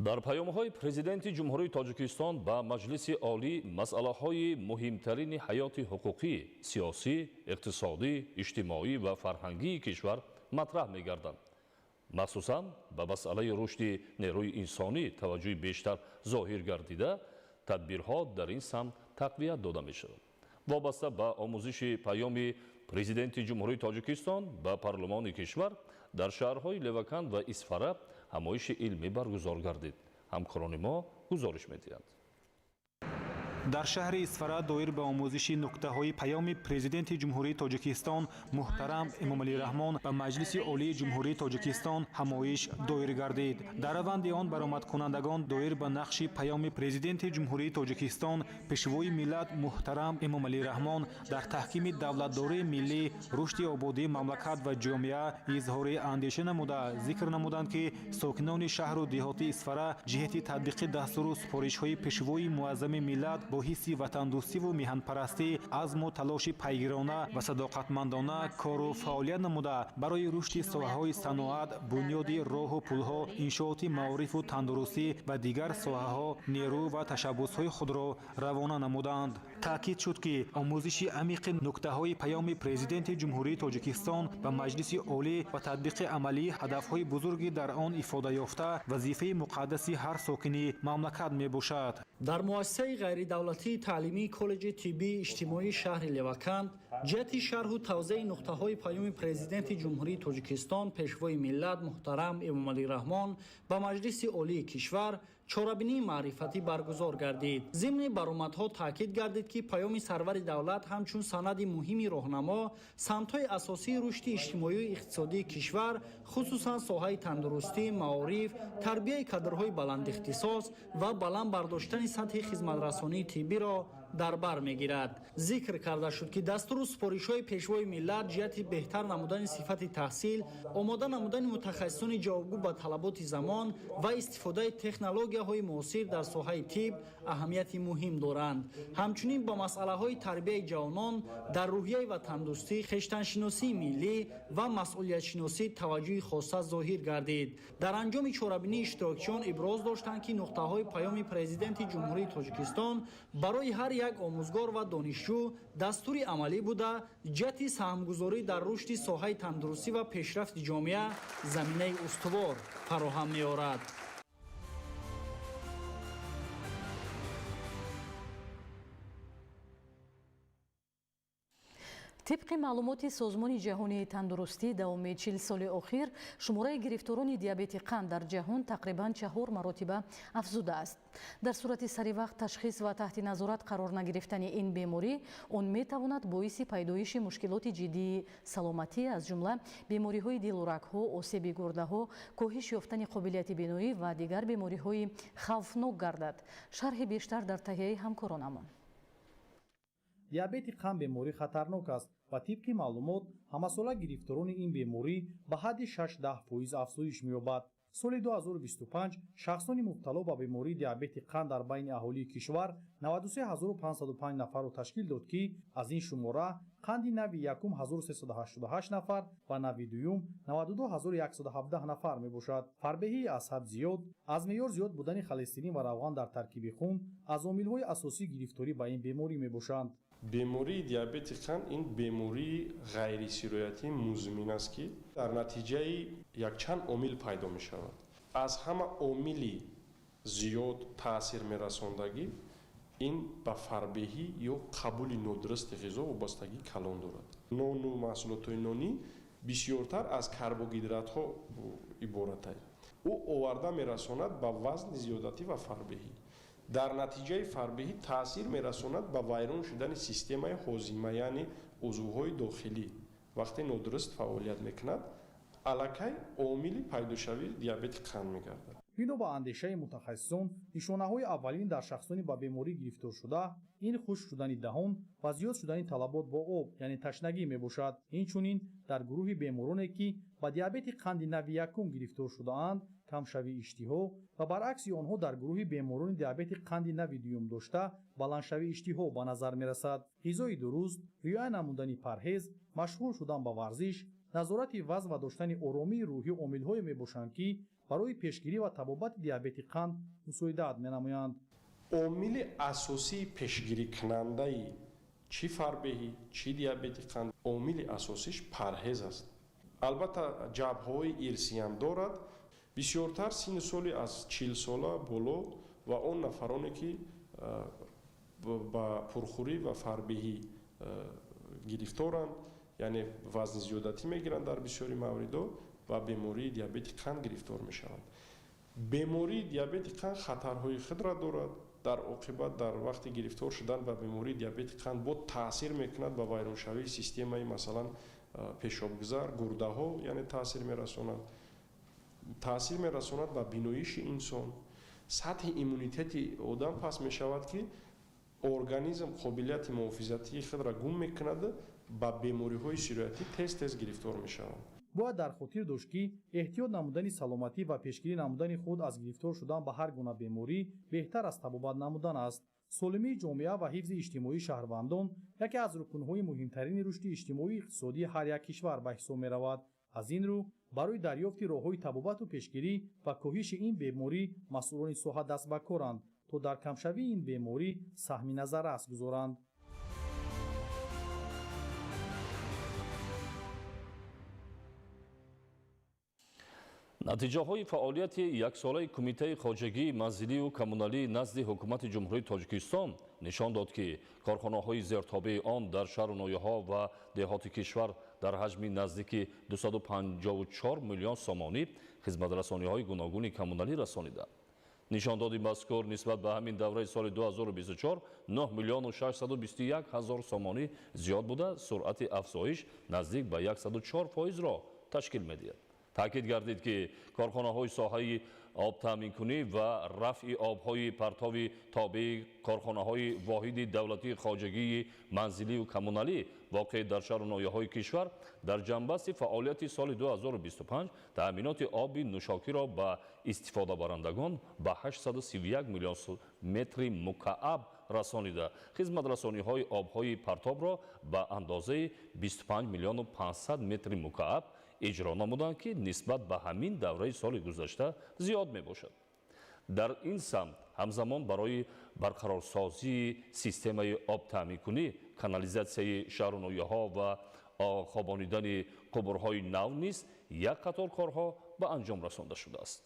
Дар паёмҳои Президенти Ҷумҳурии Тоҷикистон ба Маҷлиси Олӣ масъалаҳои муҳимтарини ҳаёти ҳуқуқӣ, сиёсӣ, иқтисодӣ, иҷтимоӣ ва фарҳангии кишвар матраҳ мегарданд. Махсусан ба масъалаи рушди нерӯи инсонӣ таваҷҷӯҳи бештар зоҳир гардида, тадбирҳо дар ин самт тақвият дода мешавад. Вобаста ба омӯзиши паёми Президенти Ҷумҳурии Тоҷикистон ба парлумони кишвар дар шаҳрҳои Леваканд ва Исфара ҳамоиши илмӣ баргузор гардид. Ҳамкорони мо гузориш медиҳанд. Дар шаҳри Исфара доир ба омӯзиши нуктаҳои паёми Президенти Ҷумҳурии Тоҷикистон муҳтарам Эмомалӣ Раҳмон ба Маҷлиси Олии Ҷумҳурии Тоҷикистон ҳамоиш доир гардид. Дар раванди он баромадкунандагон доир ба нақши паёми Президенти Ҷумҳурии Тоҷикистон Пешвои миллат муҳтарам Эмомалӣ Раҳмон дар таҳкими давлатдории миллӣ, рушди ободии мамлакат ва ҷомеа изҳори андеша намуда, зикр намуданд, ки сокинони шаҳру деҳоти Исфара ҷиҳати татбиқи дастуру супоришҳои Пешвои муаззами миллат бо ҳисси ватандӯстиву меҳанпарастӣ, азму талоши пайгирона ва садоқатмандона кору фаъолият намуда, барои рушди соҳаҳои саноат, бунёди роҳу пулҳо, иншооти маорифу тандурустӣ ва дигар соҳаҳо нерӯ ва ташаббусҳои худро равона намуданд. Таъкид шуд, ки омӯзиши амиқи нуктаҳои паёми Президенти Ҷумҳурии Тоҷикистон ба Маҷлиси Олӣ ва татбиқи амалии ҳадафҳои бузурги дар он ифода ёфта вазифаи муқаддаси ҳар сокини мамлакат мебошад. Дар муассисаи ғайридавлатии таълимии коллеҷи тиббии иҷтимоии шаҳри Леваканд ҷиҳати шарҳу тавзеи нуқтаҳои паёми Президенти Ҷумҳурии Тоҷикистон Пешвои миллат муҳтарам Эмомалӣ Раҳмон ба Маҷлиси Олии кишвар чорабинии маърифатӣ баргузор гардид. Зимни баромадҳо таъкид гардид, ки паёми сарвари давлат ҳамчун санади муҳими роҳнамо самтҳои асосии рушди иҷтимоию иқтисодии кишвар, хусусан соҳаи тандурустӣ, маориф, тарбияи кадрҳои баландихтисос ва баланд бардоштани сатҳи хизматрасонии тиббиро дар бар мегирад. Зикр карда шуд, ки дастуру супоришҳои Пешвои миллат ҷиҳати беҳтар намудани сифати таҳсил, омода намудани мутахассисони ҷавобгӯ ба талаботи замон ва истифодаи технологияҳои муосир дар соҳаи тиб аҳамияти муҳим доранд. Ҳамчунин ба масъалаҳои тарбияи ҷавонон дар рӯҳияи ватандӯстӣ, хештаншиносии миллӣ ва масъулиятшиносӣ таваҷҷӯҳи хоса зоҳир гардид. Дар анҷоми чорабинии иштирокчиён иброз доштанд, ки нуқтаҳои паёми Президенти Ҷумҳурии Тоҷикистон барои ҳар як омӯзгор ва донишҷӯ дастури амалӣ буда, ҷиҳати саҳмгузорӣ дар рушди соҳаи тандурустӣ ва пешрафти ҷомеа заминаи устувор фароҳам меорад. Тибқи маълумоти Созмони ҷаҳонии тандурустӣ, давоми 40 соли охир шумораи гирифторони диабети қанд дар ҷаҳон тақрибан 4 маротиба афзудааст. Дар сурати саривақт ташхис ва таҳти назорат қарор нагирифтани ин беморӣ, он метавонад боиси пайдоиши мушкилоти ҷиддии саломатӣ, аз ҷумла бемориҳои дилу рагҳо, осеби гурдаҳо, коҳиш ёфтани қобилияти биноӣ ва дигар бемориҳои хавфнок гардад. Шарҳи бештар дар таҳияи ҳамкоронамон. Диабети қанд беморӣ хатарнок аст ва тибқи маълумот ҳамасола гирифторони ин беморӣ ба ҳадди 6-10% афзоиш меёбад. Соли 2025 шахсони мубтало ба бемории диабети қанд дар байни аҳолии кишвар 93505 нафарро ташкил дод, ки аз ин шумора қанди нави якум 1388 нафар ва нави дуюм 92117 нафар мебошад. Фарбеҳии аз ҳад зиёд, аз меъёр зиёд будани холестерин ва равған дар таркиби хун аз омилҳои асосии гирифторӣ ба ин беморӣ мебошанд. Бемории диабети қанд ин бемории ғайрисироятии музмин аст, ки дар натиҷаи якчанд омил пайдо мешавад. Аз ҳама омили зиёд таъсир мерасондагӣ ин ба фарбеҳӣ ё қабули нодурусти ғизо вобастагии калон дорад. Нону маҳсулотҳои нонӣ бисёртар аз карбогидратҳо иборатанд. Ӯ оварда мерасонад ба вазни зиёдатӣ ва фарбеҳӣ. Дар натиҷаи фарбеҳӣ таъсир мерасонад ба вайрон шудани системаи ҳозима, яъне узвҳои дохилӣ. Вақте нодуруст фаъолият мекунад, аллакай омили пайдошавии диабети қанд мегардад. Бино ба андешаи мутахассисон, нишонаҳои аввалин дар шахсони ба беморӣ гирифторшуда ин хушк шудани даҳон ва зиёд шудани талабот бо об, яъне ташнагӣ мебошад. Инчунин дар гурӯҳи бемороне, ки ба диабети қанди нави якум гирифтор шудаанд, камшавии иштиҳо ва баръакси онҳо дар гурӯҳи беморони диабети қанди нави дуюм дошта баландшавии иштиҳо ба назар мерасад. Ғизои дуруст, риоя намудани парҳез, машғул шудан ба варзиш, назорати вазн ва доштани оромии рӯҳӣ омилҳое мебошанд, ки барои пешгирӣ ва табобати диабети қанд мусоидат менамоянд. Омили асосии пешгирикунандаи чӣ фарбеҳӣ, чӣ диабети қанд, омили асосиш парҳез аст. Албатта ҷабҳаҳои ирсиям дорад. Бисёртар синну соли аз 40 сола боло ва он нафароне, ки ба пурхӯрӣ ва фарбеҳӣ гирифторанд, яъне вазни зиёдатӣ мегиранд дар бисёри мавридҳо ва бемории диабети қанд гирифтор мешаванд. Бемории диабети қанд хатарҳои худро дорад. Дар оқибат дар вақти гирифтор шудан ба бемории диабети қанд бо таъсир мекунад ба вайроншавии системаи, масалан, пешобгузар, гурдаҳо, яъне таъсир мерасонад. Таъсир мерасонад ба биноиши инсон. Сатҳи иммунитети одам паст мешавад, ки организм қобилияти муҳофизатии худро гум мекунад, ба бемориҳои сироятӣ тез-тез гирифтор мешаванд. Бояд дар хотир дошт, ки эҳтиёт намудани саломатӣ ва пешгирӣ намудани худ аз гирифтор шудан ба ҳар гуна беморӣ беҳтар аз табобат намудан аст. Солимии ҷомеа ва ҳифзи иҷтимоии шаҳрвандон яке аз рукнҳои муҳимтарини рушди иҷтимоию иқтисодии ҳар як кишвар ба ҳисоб меравад. Аз ин рӯ барои дарёфти роҳҳои табобату пешгирӣ ва коҳиши ин беморӣ масъулони соҳа даст ба коранд, то дар камшавии ин беморӣ саҳми назаррас гузоранд. Натиҷаҳои фаъолияти яксолаи Кумитаи хоҷагии манзилию коммуналии назди Ҳукумати Ҷумҳурии Тоҷикистон нишон дод, ки корхонаҳои зертобеи он дар шаҳру ноҳияҳо ва деҳоти кишвар дар ҳаҷми наздики 254 миллион сомонӣ хизматрасониҳои гуногуни коммуналӣ расониданд. Нишондоди мазкур нисбат ба ҳамин давраи соли 2024 9 миллиону 621 ҳазор сомонӣ зиёд буда, суръати афзоиш наздик ба 104 фоизро ташкил медиҳад. Таъкид гардид, ки корхонаҳои соҳаи обтаъминкунӣ ва рафъи обҳои партови тобеи корхонаҳои воҳиди давлатии хоҷагии манзилию коммуналӣ воқеъ дар шаҳру ноҳияҳои кишвар дар ҷанбасти фаъолияти соли 2025 таъминоти оби нӯшокиро ба истифодабарандагон ба 831 миллион метри мукааб расонида, хизматрасониҳои обҳои партобро ба андозаи 25 миллиону 500 метри мукааб иҷро намуданд, ки нисбат ба ҳамин давраи соли гузашта зиёд мебошад. Дар ин самт ҳамзамон барои барқарорсозии системаи обтаъминкунӣ, канализатсияи шаҳру ноҳияҳо ва хобонидани қубурҳои нав низ як қатор корҳо ба анҷом расонда шудааст.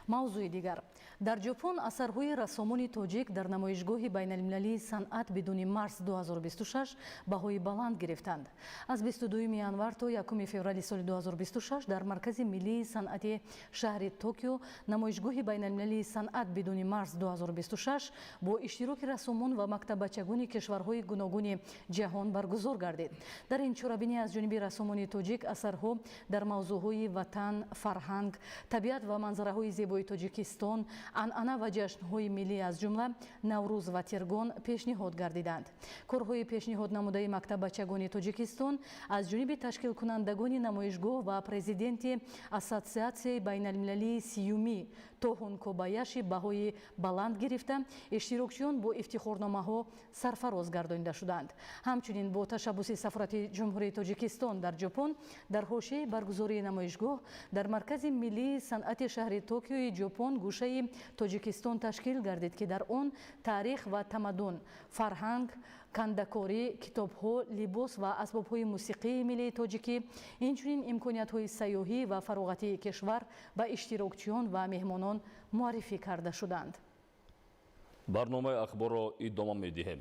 Мавзӯи дигар. Дар Ҷопон асарҳои рассомони тоҷик дар намоишгоҳи байналмилалии санъат бидуни марз 2026 баҳои баланд гирифтанд. Аз 22 январ то 1 феврали соли 2026 дар Маркази миллии санъати шаҳри Токио намоишгоҳи байналмилалии санъат бидуни марз 2026 бо иштироки рассомон ва мактаббачагони кишварҳои гуногуни ҷаҳон баргузор гардид. Дар ин чорабинӣ аз ҷониби рассомони тоҷик асарҳо дар мавзӯъҳои ватан, фарҳанг, табиат ва манзараҳои зебои Тоҷикистон, анъана ва ҷашнҳои миллӣ аз ҷумла Наврӯз ва Тиргон пешниҳод гардиданд. Корҳои пешниҳод намудаи мактаббачагони Тоҷикистон аз ҷониби ташкилкунандагони намоишгоҳ ва президенти Ассотсиатсияи байналмилалии сиюмӣ Тоҳун Кобаяши баҳои баланд гирифта, иштирокчиён бо ифтихорномаҳо сарфароз гардонида шуданд. Ҳамчунин бо ташаббуси Сафорати Ҷумҳурии Тоҷикистон дар Ҷопон дар ҳошияи баргузории намоишгоҳ дар Маркази миллии санъати шаҳри Токиои Ҷопон гӯшаи Тоҷикистон ташкил гардид, ки дар он таърих ва тамаддун, фарҳанг, кандакорӣ, китобҳо, либос ва асбобҳои мусиқии миллии тоҷикӣ, инчунин имкониятҳои сайёҳӣ ва фароғатии кишвар ба иштирокчиён ва меҳмонон муаррифӣ карда шуданд. Барномаи ахборро идома медиҳем.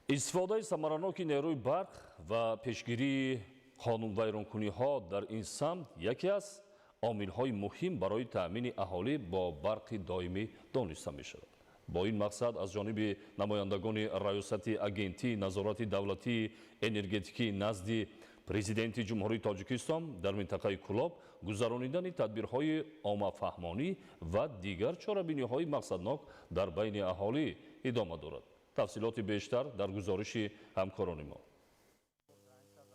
Истифодаи самараноки нерӯи барқ ва пешгирии қонунвайронкуниҳо дар ин самт яке аз омилҳои муҳим барои таъмини аҳолӣ бо барқи доимӣ дониста мешавад. Бо ин мақсад аз ҷониби намояндагони Раёсати Агентии назорати давлатии энергетикӣ назди Президенти Ҷумҳурии Тоҷикистон дар минтақаи Кӯлоб гузаронидани тадбирҳои оммафаҳмонӣ ва дигар чорабиниҳои мақсаднок дар байни аҳолӣ идома дорад. Тафсилоти бештар дар гузориши ҳамкорони мо.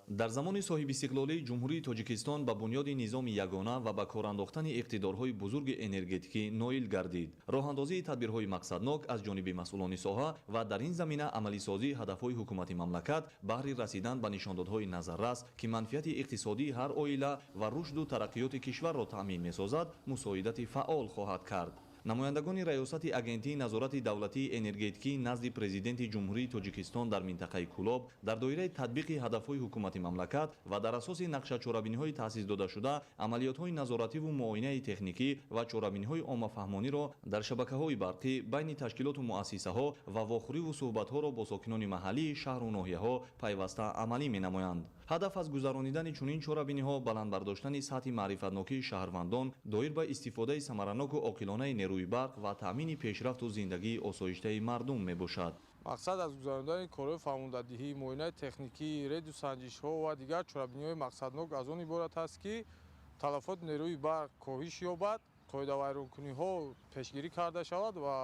Дар замони соҳибистиқлолии Ҷумҳурии Тоҷикистон ба бунёди низоми ягона ва ба кор андохтани иқтидорҳои бузурги энергетикӣ ноил гардид. Роҳандозии тадбирҳои мақсаднок аз ҷониби масъулони соҳа ва дар ин замина амалисозии ҳадафҳои ҳукумати мамлакат баҳри расидан ба нишондодҳои назаррас, ки манфиати иқтисодии ҳар оила ва рушду тараққиёти кишварро таъмин месозад, мусоидати фаъол хоҳад кард. Намояндагони Раёсати Агентии назорати давлатии энергетикӣ назди Президенти Ҷумҳурии Тоҷикистон дар минтақаи Кӯлоб дар доираи татбиқи ҳадафҳои ҳукумати мамлакат ва дар асоси нақшачорабиниҳои таъсис додашуда амалиётҳои назоративу муоинаи техникӣ ва чорабиниҳои оммафаҳмониро дар шабакаҳои барқӣ байни ташкилоту муассисаҳо ва вохӯриву суҳбатҳоро бо сокинони маҳаллии шаҳру ноҳияҳо пайваста амалӣ менамоянд. Ҳадаф аз гузаронидани чунин чорабиниҳо баланд бардоштани сатҳи маърифатнокии шаҳрвандон доир ба истифодаи самараноку оқилонаи нерӯи барқ ва таъмини пешрафту зиндагии осоиштаи мардум мебошад. Мақсад аз гузаронидани корҳои фаҳмондадиҳӣ, муоинаи техникӣ, реду санҷишҳо ва дигар чорабиниҳои мақсаднок аз он иборат аст, ки талафоти нерӯи барқ коҳиш ёбад, қоидавайронкуниҳо пешгирӣ карда шавад ва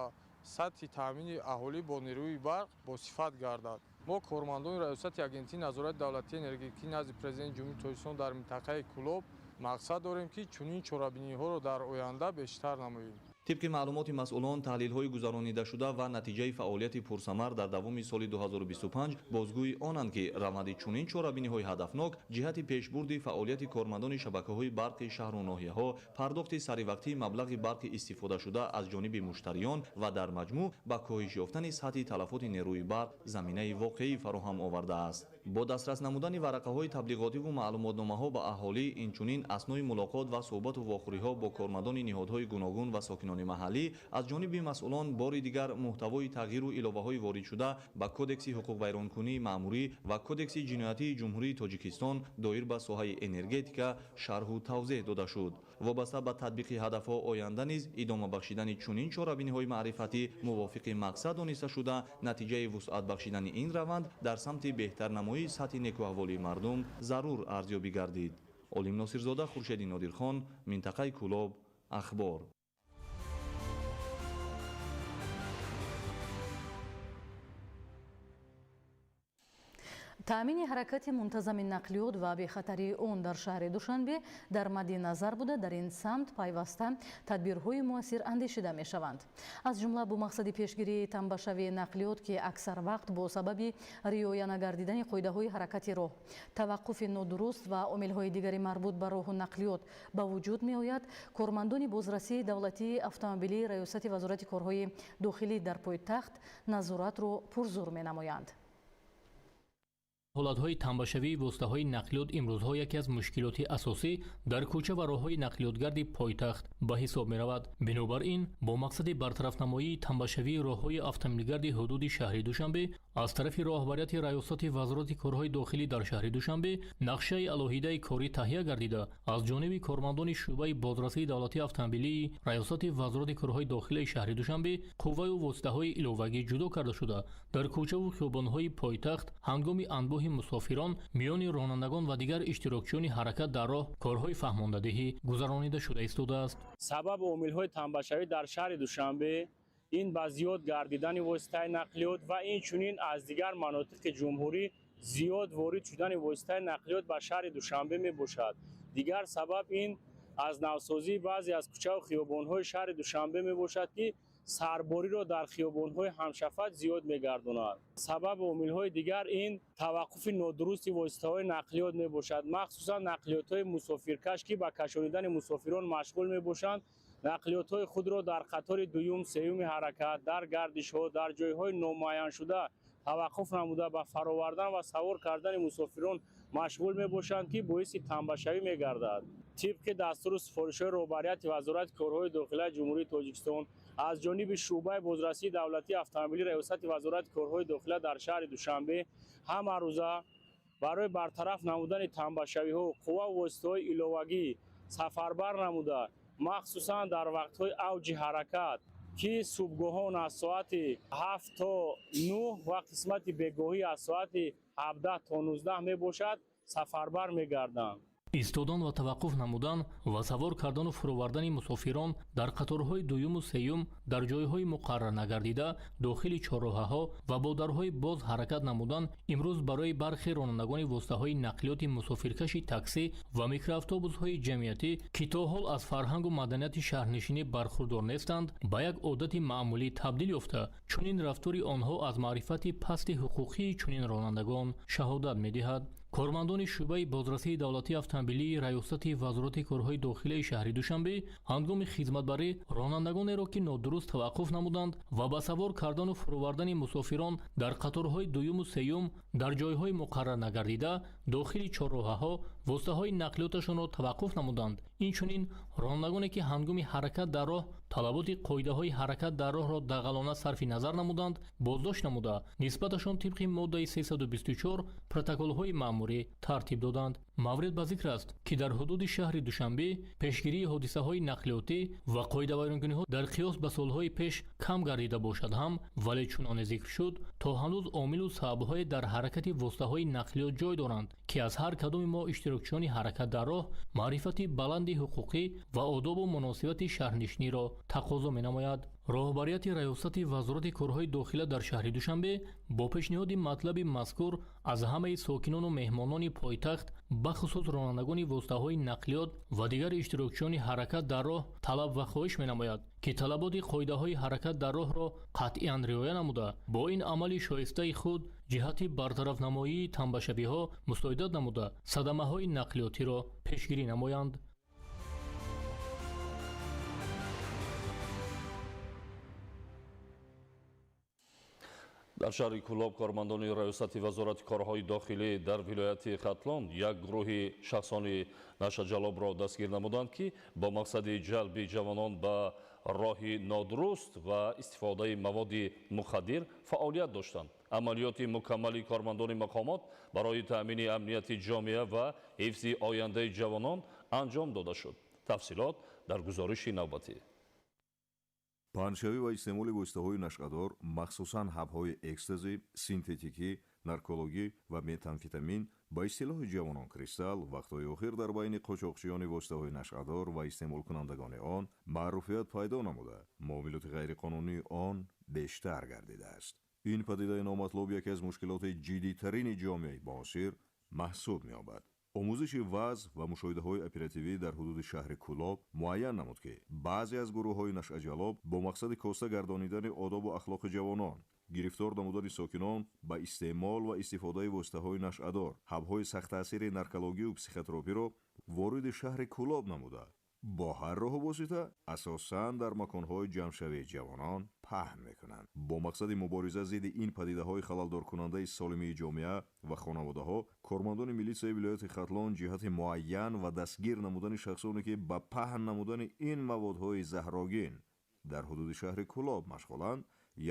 сатҳи таъмини аҳолӣ бо нерӯи барқ босифат гардад. Мо, кормандони Раёсати Агентии назорати давлатии энергетикӣ назди Президенти Ҷумҳурии Тоҷикистон дар минтақаи Кӯлоб, мақсад дорем, ки чунин чорабиниҳоро дар оянда бештар намоем. Тибқи маълумоти масъулон, таҳлилҳои гузаронидашуда ва натиҷаи фаъолияти пурсамар дар давоми соли 2025 бозгӯи онанд, ки раванди чунин чорабиниҳои ҳадафнок ҷиҳати пешбурди фаъолияти кормандони шабакаҳои барқи шаҳру ноҳияҳо, пардохти саривақтии маблағи барқи истифодашуда аз ҷониби муштариён ва дар маҷмӯъ ба коҳиш ёфтани сатҳи талафоти нерӯи барқ заминаи воқеӣ фароҳам овардааст. Бо дастрас намудани варақаҳои таблиғотиву маълумотномаҳо ба аҳолӣ, инчунин аснои мулоқот ва суҳбату вохӯриҳо бо кормандони ниҳодҳои гуногун ва сокинони маҳаллӣ аз ҷониби масъулон бори дигар муҳтавои тағйиру иловаҳои воридшуда ба Кодекси ҳуқуқвайронкунии маъмурӣ ва Кодекси ҷиноятии Ҷумҳурии Тоҷикистон доир ба соҳаи энергетика шарҳу тавзеҳ дода шуд. Вобаста ба татбиқи ҳадафҳо оянда низ идома бахшидани чунин чорабиниҳои маърифатӣ мувофиқи мақсад дониста шуда, натиҷаи вусъат бахшидани ин раванд дар самти беҳтарнамоии сатҳи некӯаҳволии мардум зарур арзёбӣ гардид. Олим Носирзода, Хуршеди Нодирхон, минтақаи Кӯлоб, Ахбор. Таъмини ҳаракати мунтазами нақлиёт ва бехатарии он дар шаҳри Душанбе дар мадди назар буда, дар ин самт пайваста тадбирҳои муассир андешида мешаванд. Аз ҷумла бо мақсади пешгирии тамбашавии нақлиёт, ки аксар вақт бо сабаби риоя нагардидани қоидаҳои ҳаракати роҳ, таваққуфи нодуруст ва омилҳои дигари марбут ба роҳу нақлиёт ба вуҷуд меояд, кормандони бозрасии давлатии автомобилии Раёсати Вазорати корҳои дохилӣ дар пойтахт назоратро пурзур менамоянд. Ҳолатҳои тамбашавии воситаҳои нақлиёт имрӯзҳо яке аз мушкилоти асосӣ дар кӯча ва роҳҳои нақлиётгарди пойтахт ба ҳисоб меравад. Бинобар ин, бо мақсади бартарафнамоии тамбашавии роҳҳои автомобилгарди ҳудуди шаҳри Душанбе аз тарафи роҳбарияти Раёсати Вазорати корҳои дохилӣ дар шаҳри Душанбе нақшаи алоҳидаи корӣ таҳия гардида, аз ҷониби кормандони шӯъбаи бозрасии давлатии автомобилии Раёсати Вазорати корҳои дохилии шаҳри Душанбе қувваю воситаҳои иловагӣ ҷудо карда шуда, дар кӯчаву хиёбонҳои пойтахт ҳангоми анбӯҳи мусофирон миёни ронандагон ва дигар иштирокчиёни ҳаракат дар роҳ корҳои фаҳмондадиҳӣ гузаронида шуда истодааст. Сабаб омилҳои тамбашавӣ дар шаҳри Душанбе ин ба зиёд гардидани воситаи нақлиёт ва инчунин аз дигар манотиқи ҷумҳурӣ зиёд ворид шудани воситаи нақлиёт ба шаҳри Душанбе мебошад. Дигар сабаб ин аз навсозии баъзе аз кӯчаву хиёбонҳои шаҳри Душанбе мебошад, ки сарбориро дар хиёбонҳои ҳамшафат зиёд мегардонад. Сабаб омилҳои дигар ин таваққуфи нодурусти воситаҳои нақлиёт мебошад, махсусан нақлиётҳои мусофиркаш, ки ба кашонидани мусофирон машғул мебошанд, нақлиётҳои худро дар қатори дуюм, сеюми ҳаракат, дар гардишҳо, дар ҷойҳои номуайяншуда таваққуф намуда ба фаровардан ва савор кардани мусофирон машғул мебошанд, ки боиси тамбашавӣ мегардад. Тибқи дастуру супоришҳои роҳбарияти Вазорати корҳои дохилаи Ҷумҳурии Тоҷикистон аз ҷониби шӯъбаи бозрасии давлатии автомобилии Раёсати Вазорати корҳои дохила дар шаҳри Душанбе ҳамарӯза барои бартараф намудани тамбашавиҳо қувва воситаҳои иловагӣ сафарбар намуда, махсусан дар вақтҳои авҷи ҳаракат, ки субҳгоҳон аз соати 7 то 9 ва қисмати бегоҳӣ аз соати 17 то 19 мебошад, сафарбар мегарданд. Истодан ва таваққуф намудан ва савор кардану фуровардани мусофирон дар қаторҳои дуюму сеюм дар ҷойҳои муқаррар нагардида дохили чорроҳаҳо ва бо дарҳои боз ҳаракат намудан имрӯз барои бархе ронандагони воситаҳои нақлиёти мусофиркаши таксӣ ва микроавтобусҳои ҷамъиятӣ, ки то ҳол аз фарҳангу маданияти шаҳрнишинӣ бархурдор нестанд, ба як одати маъмулӣ табдил ёфта, чунин рафтори онҳо аз маърифати пасти ҳуқуқии чунин ронандагон шаҳодат медиҳад. Кормандони шӯъбаи бозрасии давлатии автомобилии Раёсати Вазорати корҳои дохилаи шаҳри Душанбе ҳангоми хизматбарӣ ронандагонеро, ки нодуруст таваққуф намуданд ва ба савор кардану фуровардани мусофирон дар қаторҳои дуюму сеюм дар ҷойҳои муқаррар нагардида дохили чорроҳаҳо воситаҳои нақлиёташонро таваққуф намуданд. Инчунин ронандагоне, ки ҳангоми ҳаракат дар роҳ талаботи қоидаҳои ҳаракат дар роҳро дағалона сарфи назар намуданд, боздошт намуда, нисбаташон тибқи моддаи 324 протоколҳои маъмурӣ тартиб доданд. Маврид ба зикр аст, ки дар ҳудуди шаҳри Душанбе пешгирии ҳодисаҳои нақлиётӣ ва қоидавайронкуниҳо дар қиёс ба солҳои пеш кам гардида бошад ҳам, вале чуноне зикр шуд, то ҳанӯз омилу сабабҳое дар ҳаракати воситаҳои нақлиёт ҷой доранд, ки аз ҳар кадоми мо иштирокчиёни ҳаракат дар роҳ маърифати баланди ҳуқуқӣ ва одобу муносибати шаҳрнишиниро тақозо менамояд. Роҳбарияти Раёсати Вазорати корҳои дохила дар шаҳри Душанбе бо пешниҳоди матлаби мазкур аз ҳамаи сокинону меҳмонони пойтахт, бахусус ронандагони воситаҳои нақлиёт ва дигар иштирокчиёни ҳаракат дар роҳ талаб ва хоҳиш менамояд, ки талаботи қоидаҳои ҳаракат дар роҳро қатъиян риоя намуда, бо ин амали шоистаи худ ҷиҳати бартарафнамоии тамбашавиҳо мусоидат намуда, садамаҳои нақлиётиро пешгирӣ намоянд. Дар шаҳри Кӯлоб кормандони Раёсати Вазорати корҳои дохилӣ дар вилояти Хатлон як гурӯҳи шахсони нашъаҷалобро дастгир намуданд, ки бо мақсади ҷалби ҷавонон ба роҳи нодуруст ва истифодаи маводи мухаддир фаъолият доштанд. Амалиёти мукаммали кормандони мақомот барои таъмини амнияти ҷомеа ва ҳифзи ояндаи ҷавонон анҷом дода шуд. Тафсилот дар гузориши навбатӣ. Паҳншавӣ ва истеъмоли воситаҳои нашъадор, махсусан ҳабҳои экстази, синтетикӣ, наркологӣ ва метамфетамин, ба истилоҳи ҷавонон кристалл, вақтҳои охир дар байни қочоқчиёни воситаҳои нашъадор ва истеъмолкунандагони он маъруфият пайдо намуда, муомилоти ғайриқонунии он бештар гардидааст. Ин падидаи номатлуб яке аз мушкилоти ҷиддитарини ҷомеаи муосир маҳсуб меёбад. Омӯзиши вазъ ва мушоҳидаҳои оперативӣ дар ҳудуди шаҳри Кӯлоб муайян намуд, ки баъзе аз гурӯҳҳои нашъаҷалоб бо мақсади коста гардонидани одобу ахлоқи ҷавонон, гирифтор намудани сокинон ба истеъмол ва истифодаи воситаҳои нашъадор, ҳабҳои сахттаъсири наркологию психотропиро вориди шаҳри Кӯлоб намуда, бо ҳар роҳу восита асосан дар маконҳои ҷамъшавии ҷавонон паҳн мекунанд. Бо мақсади мубориза зидди ин падидаҳои халалдоркунандаи солимии ҷомеа ва хонаводаҳо, кормандони милитсияи вилояти Хатлон ҷиҳати муайян ва дастгир намудани шахсоне, ки ба паҳн намудани ин маводҳои заҳрогин дар ҳудуди шаҳри Кӯлоб машғуланд,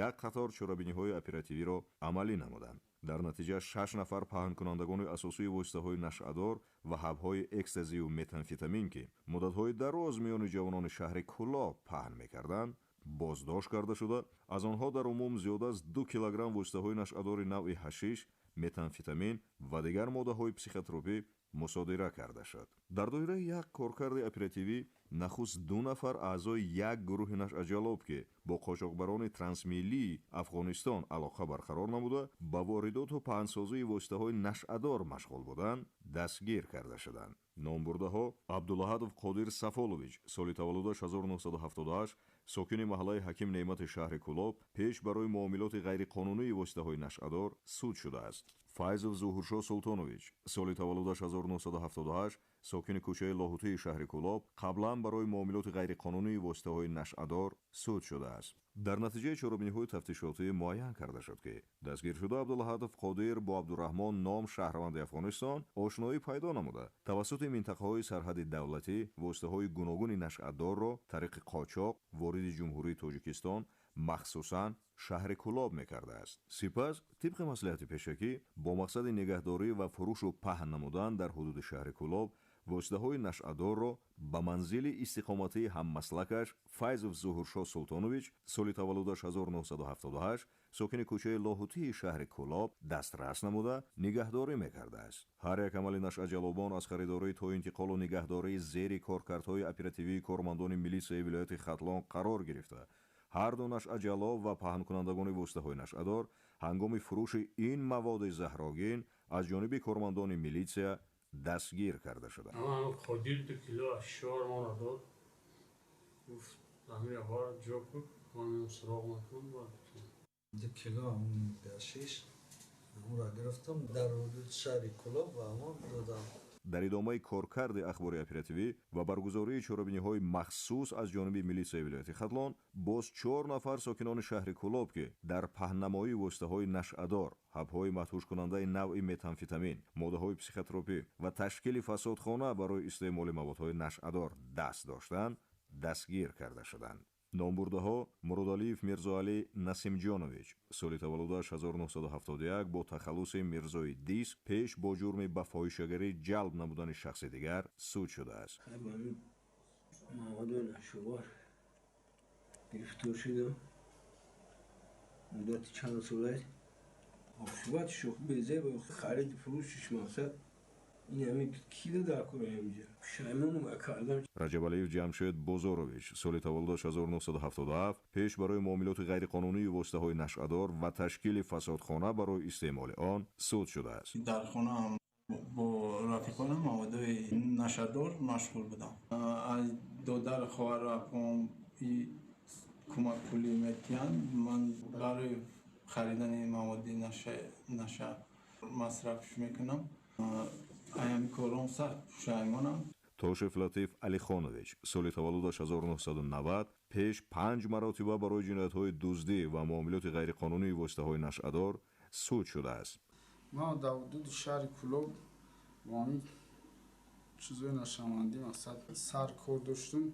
як қатор чорабиниҳои оперативиро амалӣ намуданд. Дар натиҷа 6 нафар паҳнкунандагони асосии воситаҳои нашъадор ва ҳабҳои экстазию метамфетамин, ки муддатҳои дароз миёни ҷавонони шаҳри Кӯлоб паҳн мекарданд, боздошт карда шуда, аз онҳо дар умум зиёда аз 2 килограмм воситаҳои нашъадори навъи ҳашиш, метамфетамин ва дигар моддаҳои психотропӣ мусодира карда шуд. Дар доираи як коркарди оперативӣ нахуст 2 нафар аъзои як гурӯҳи нашъаҷалоб, ки бо қочоқбарони трансмиллии Афғонистон алоқа барқарор намуда, ба воридоту паҳнсозии воситаҳои нашъадор машғул буданд, дастгир карда шуданд. Номбурдаҳо Абдулаҳадов Қодир Сафолович, соли таваллудаш 1978, сокини маҳаллаи Ҳаким Неъмати шаҳри Кӯлоб, пеш барои муомилоти ғайриқонунии воситаҳои нашъадор суд шудааст. Файзов Зуҳуршоҳ Султонович, соли таваллудаш 1978, сокини кӯчаи Лоҳутии шаҳри Кӯлоб, қаблан барои муомилоти ғайриқонунии воситаҳои нашъадор суд шудааст. Дар натиҷаи чорабиниҳои тафтишотӣ муайян карда шуд, ки дастгиршуда Абдулаҳадов Қодир бо Абдураҳмон ном шаҳрванди Афғонистон ошноӣ пайдо намуда, тавассути минтақаҳои сарҳади давлатӣ воситаҳои гуногуни нашъадорро тариқи қочоқ вориди Ҷумҳурии Тоҷикистон, махсусан шаҳри Кӯлоб мекардааст. Сипас тибқи маслиҳати пешакӣ бо мақсади нигаҳдорӣ ва фурӯшу паҳн намудан дар ҳудуди шаҳри Кӯлоб воситаҳои нашъадорро ба манзили истиқоматии ҳаммаслакаш Файзов Зуҳуршоҳ Султонович, соли таваллудаш 1978, сокини кӯчаи Лоҳутии шаҳри Кӯлоб дастрас намуда нигаҳдорӣ мекардааст. Ҳар як амали нашъаҷалобон аз харидорӣ то интиқолу нигаҳдории зери коркардҳои оперативии кормандони милитсияи вилояти Хатлон қарор гирифта, ҳар ду нашъаҷалоб ва паҳнкунандагони воситаҳои нашъадор ҳангоми фурӯши ин маводи заҳрогин аз ҷониби кормандони милитсия дастгир карда шуданд. Қодир 2 кило ашшор мона дод, гуфт амира бар ҷо кун, ман суроғ накун. 2 кило ҳашиш Ҳамонро гирифтам дар ҳудуди шаҳри Кӯлоб ва ҳамон додам. Дар идомаи коркарди ахбори оперативӣ ва баргузории чорабиниҳои махсус аз ҷониби милитсияи вилояти Хатлон боз 4 нафар сокинони шаҳри Кӯлоб, ки дар паҳннамоии воситаҳои нашъадор, ҳабҳои мадҳушкунандаи навъи метамфетамин, моддаҳои психотропӣ ва ташкили фасодхона барои истеъмоли маводҳои нашъадор даст доштанд, дастгир карда шуданд. Номбурдаҳо Муродалиев Мирзоалӣ Насимҷонович, соли таваллудаш 1971, бо тахаллуси Мирзои Дис, пеш бо ҷурми ба фоҳишагарӣ ҷалб намудани шахси дигар суд шудааст. Маводи нашъадор гирифтор шудам. Муддати чанд сола оқибат шух безеб хариди фурӯшиш мақсад. Раҷабалиев Ҷамшед Бозорович, соли таваллудаш 1977, пеш барои муомилоти ғайриқонунии воситаҳои нашъадор ва ташкили фасодхона барои истеъмоли он суд шудааст. Дар хонаам бо рафиқонам маводои нашъадор машғул будам. Аз додар, хоҳар, апом кӯмак пулӣ метиҳанд. Ман барои харидани маводи наша масрафш мекунам. Аями кором сахт пушаймонам. Тошев Латиф Алихонович, соли таваллудаш 1990, пеш 5 маротиба барои ҷиноятҳои дуздӣ ва муомилоти ғайриқонунии воситаҳои нашъадор суд шудааст. Ман дар ҳудуди шаҳри Кӯлоб бо ҳамин чизҳои нашъамандӣ мақсад сар кор доштум.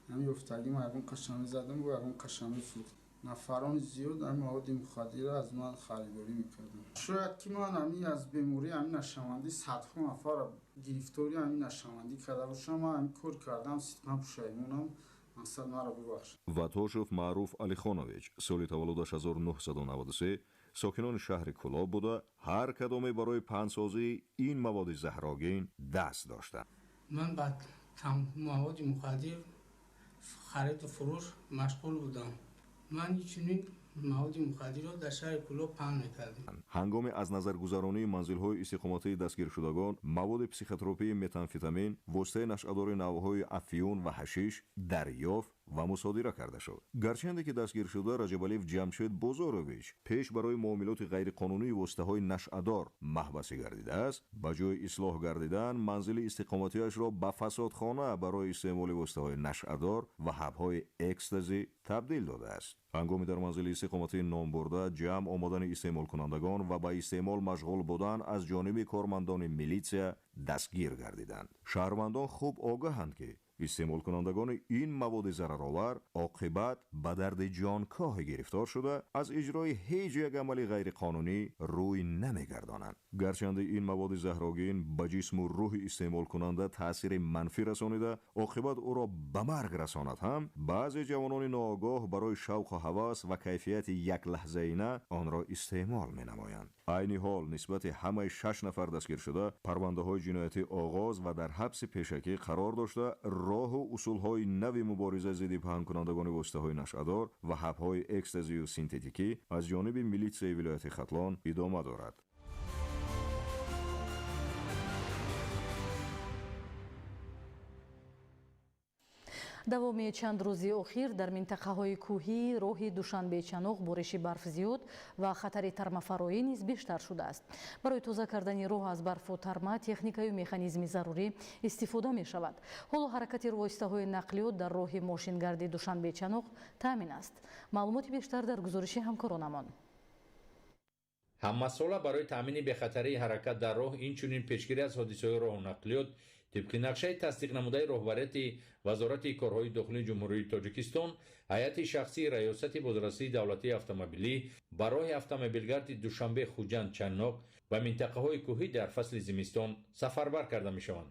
Ҳамин ёфтагима ягон қашамӣ задам, бо ягон қашамӣ фурӯхтам. Нафарони зиёд ҳамин маводи мухаддирро аз ман харидорӣ мекарданд. Шояд ки ман ҳамин аз бемории ҳамин нашъамандӣ садҳо нафарро гирифтори ҳамин нашъамандӣ карда бошам. Ман ҳамин кор кардам, сидқан пушаймонам, мақсад маро бибахшад. Ватошев Маъруф Алихонович, соли таваллудаш 1993, сокинони шаҳри Кӯлоб буда, ҳар кадоме барои паҳнсозии ин маводи заҳрогин даст доштанд. Ман ба маводи мухаддир хариду фурӯш машғул будам. Ман чунин маводи мухаддирро дар шаҳри Кӯлоб паҳн мекардем. Ҳангоми аз назаргузаронии манзилҳои истиқоматии дастгиршудагон маводи психотропии метамфетамин, воситаи нашъадори навъҳои афюн ва ҳашиш дарёфт ва мусодира карда шуд. Гарчанде ки дастгиршуда Раҷабалиев Ҷамшед Бозорович пеш барои муомилоти ғайриқонунии воситаҳои нашъадор маҳбасӣ гардидааст, ба ҷои ислоҳ гардидан манзили истиқоматиашро ба фасодхона барои истеъмоли воситаҳои нашъадор ва ҳабҳои экстазӣ табдил додааст. Ҳангоми дар манзили истиқоматии номбурда ҷамъ омадани истеъмолкунандагон ва ба истеъмол машғул будан аз ҷониби кормандони милитсия дастгир гардиданд. Шаҳрвандон хуб огаҳанд, ки истеъмолкунандагони ин маводи зараровар оқибат ба дарди ҷонкоҳе гирифтор шуда, аз иҷрои ҳеҷ як амали ғайриқонунӣ рӯй намегардонанд. Гарчанде ин маводи заҳрогин ба ҷисму рӯҳи истеъмолкунанда таъсири манфӣ расонида, оқибат ӯро ба марг расонад ҳам, баъзе ҷавонони ноогоҳ барои шавқу ҳавас ва кайфияти яклаҳзаина онро истеъмол менамоянд. Айни ҳол нисбати ҳамаи 6 нафар дастгиршуда парвандаҳои ҷиноятӣ оғоз ва дар ҳабси пешакӣ қарор дошта, роҳу усулҳои нави мубориза зидди паҳнкунандагони воситаҳои нашъадор ва ҳабҳои экстазию синтетикӣ аз ҷониби милитсияи вилояти Хатлон идома дорад. Давоми чанд рӯзи охир дар минтақаҳои кӯҳии роҳи Душанбе-Чаноқ бориши барф зиёд ва хатари тармафароӣ низ бештар шудааст. Барои тоза кардани роҳ аз барфу тарма техникаю механизми зарурӣ истифода мешавад. Ҳоло ҳаракати воситаҳои нақлиёт дар роҳи мошингарди Душанбе-Чаноқ таъмин аст. Маълумоти бештар дар гузориши ҳамкоронамон. Ҳамасола барои таъмини бехатарии ҳаракат дар роҳ, инчунин пешгирӣ аз ҳодисаҳои роҳу нақлиёт тибқи нақшаи тасдиқнамудаи роҳбарияти Вазорати корҳои дохилии Ҷумҳурии Тоҷикистон, ҳайати шахсии Раёсати бозрасии давлатии автомобилӣ ба роҳи автомобилгарди Душанбе Хуҷанд Чаноқ ва минтақаҳои кӯҳӣ дар фасли зимистон сафарбар карда мешаванд.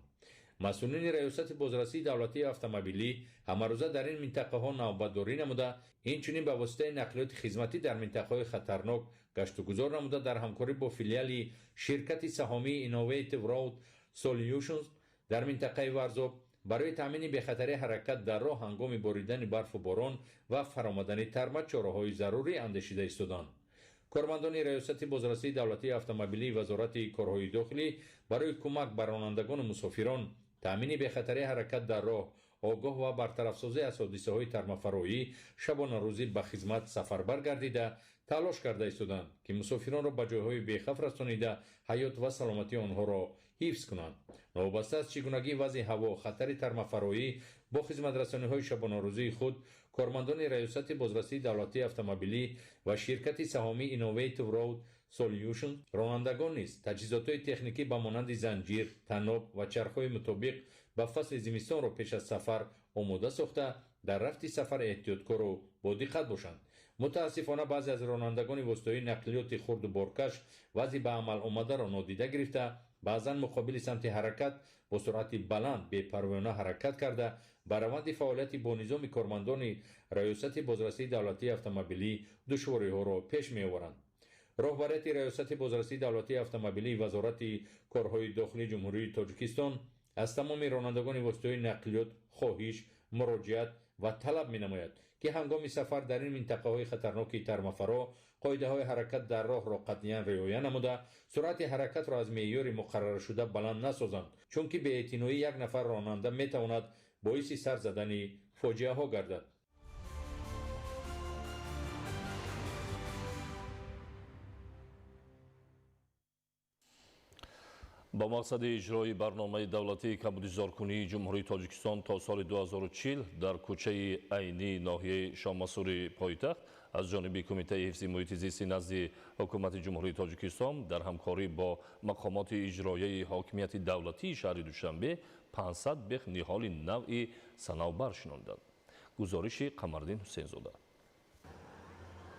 Масъулини Раёсати бозрасии давлатии автомобилӣ ҳамарӯза дар ин минтақаҳо навбатдорӣ намуда, инчунин ба воситаи нақлиёти хизматӣ дар минтақаҳои хатарнок гаштугузор намуда, дар ҳамкорӣ бо филиали ширкати саҳомии Innovative Road Solutions дар минтақаи Варзоб барои таъмини бехатарии ҳаракат дар роҳ ҳангоми боридани барфу борон ва фаромадани тарма чораҳои зарурӣ андешида истоданд. Кормандони Раёсати бозрасии давлатии автомобилии Вазорати корҳои дохилӣ барои кӯмак ба ронандагону мусофирон, таъмини бехатарии ҳаракат дар роҳ, огоҳ ва бартарафсозӣ аз ҳодисаҳои тармафароӣ шабонарӯзӣ ба хизмат сафарбар гардида талош карда истоданд, ки мусофиронро ба ҷойҳои бехавф расонида ҳаёт ва саломатии онҳоро ҳифз кунанд. Новобаста аз чигунагии вазъи ҳаво, хатари тармафароӣ, бо хизматрасониҳои шабонарӯзии худ кормандони Раёсати бозрасии давлатии автомобилӣ ва ширкати саҳомии Innovative Road Solution ронандагон низ таҷҳизотҳои техникӣ ба монанди занҷир, таноб ва чархҳои мутобиқ ба фасли зимистонро пеш аз сафар омода сохта, дар рафти сафар эҳтиёткору бодиққат бошанд. Мутаассифона, баъзе аз ронандагони воситаҳои нақлиёти хурду боркаш вазъи ба амал омадаро нодида гирифта, баъзан муқобили самти ҳаракат бо суръати баланд бепарвоёна ҳаракат карда, ба раванди фаъолияти бо низоми кормандони Раёсати бозрасии давлатии автомобилӣ душвориҳоро пеш меоваранд. Роҳбарияти Раёсати бозрасии давлатии автомобилии Вазорати корҳои дохилии Ҷумҳурии Тоҷикистон аз тамоми ронандагони воситаҳои нақлиёт хоҳиш, муроҷиат ва талаб менамояд, ки ҳангоми сафар дар ин минтақаҳои хатарноки тармафаро қоидаҳои ҳаракат дар роҳро қатъиян риоя намуда, суръати ҳаракатро аз меъёри муқарраршуда баланд насозанд, чунки беэътиноӣ як нафар ронанда метавонад боиси сар задани фоҷиаҳо гардад. Ба мақсади иҷрои барномаи давлатии кабудизоркунии Ҷумҳурии Тоҷикистон то соли 2040 дар кӯчаи Айнии ноҳияи Шоҳмансури пойтахт аз ҷониби Кумитаи ҳифзи муҳити зисти назди Ҳукумати Ҷумҳурии Тоҷикистон дар ҳамкорӣ бо мақомоти иҷроияи ҳокимияти давлатии шаҳри Душанбе 500 бех ниҳоли навъи санавбар шинонданд. Гузориши Қамардин Ҳусейнзода.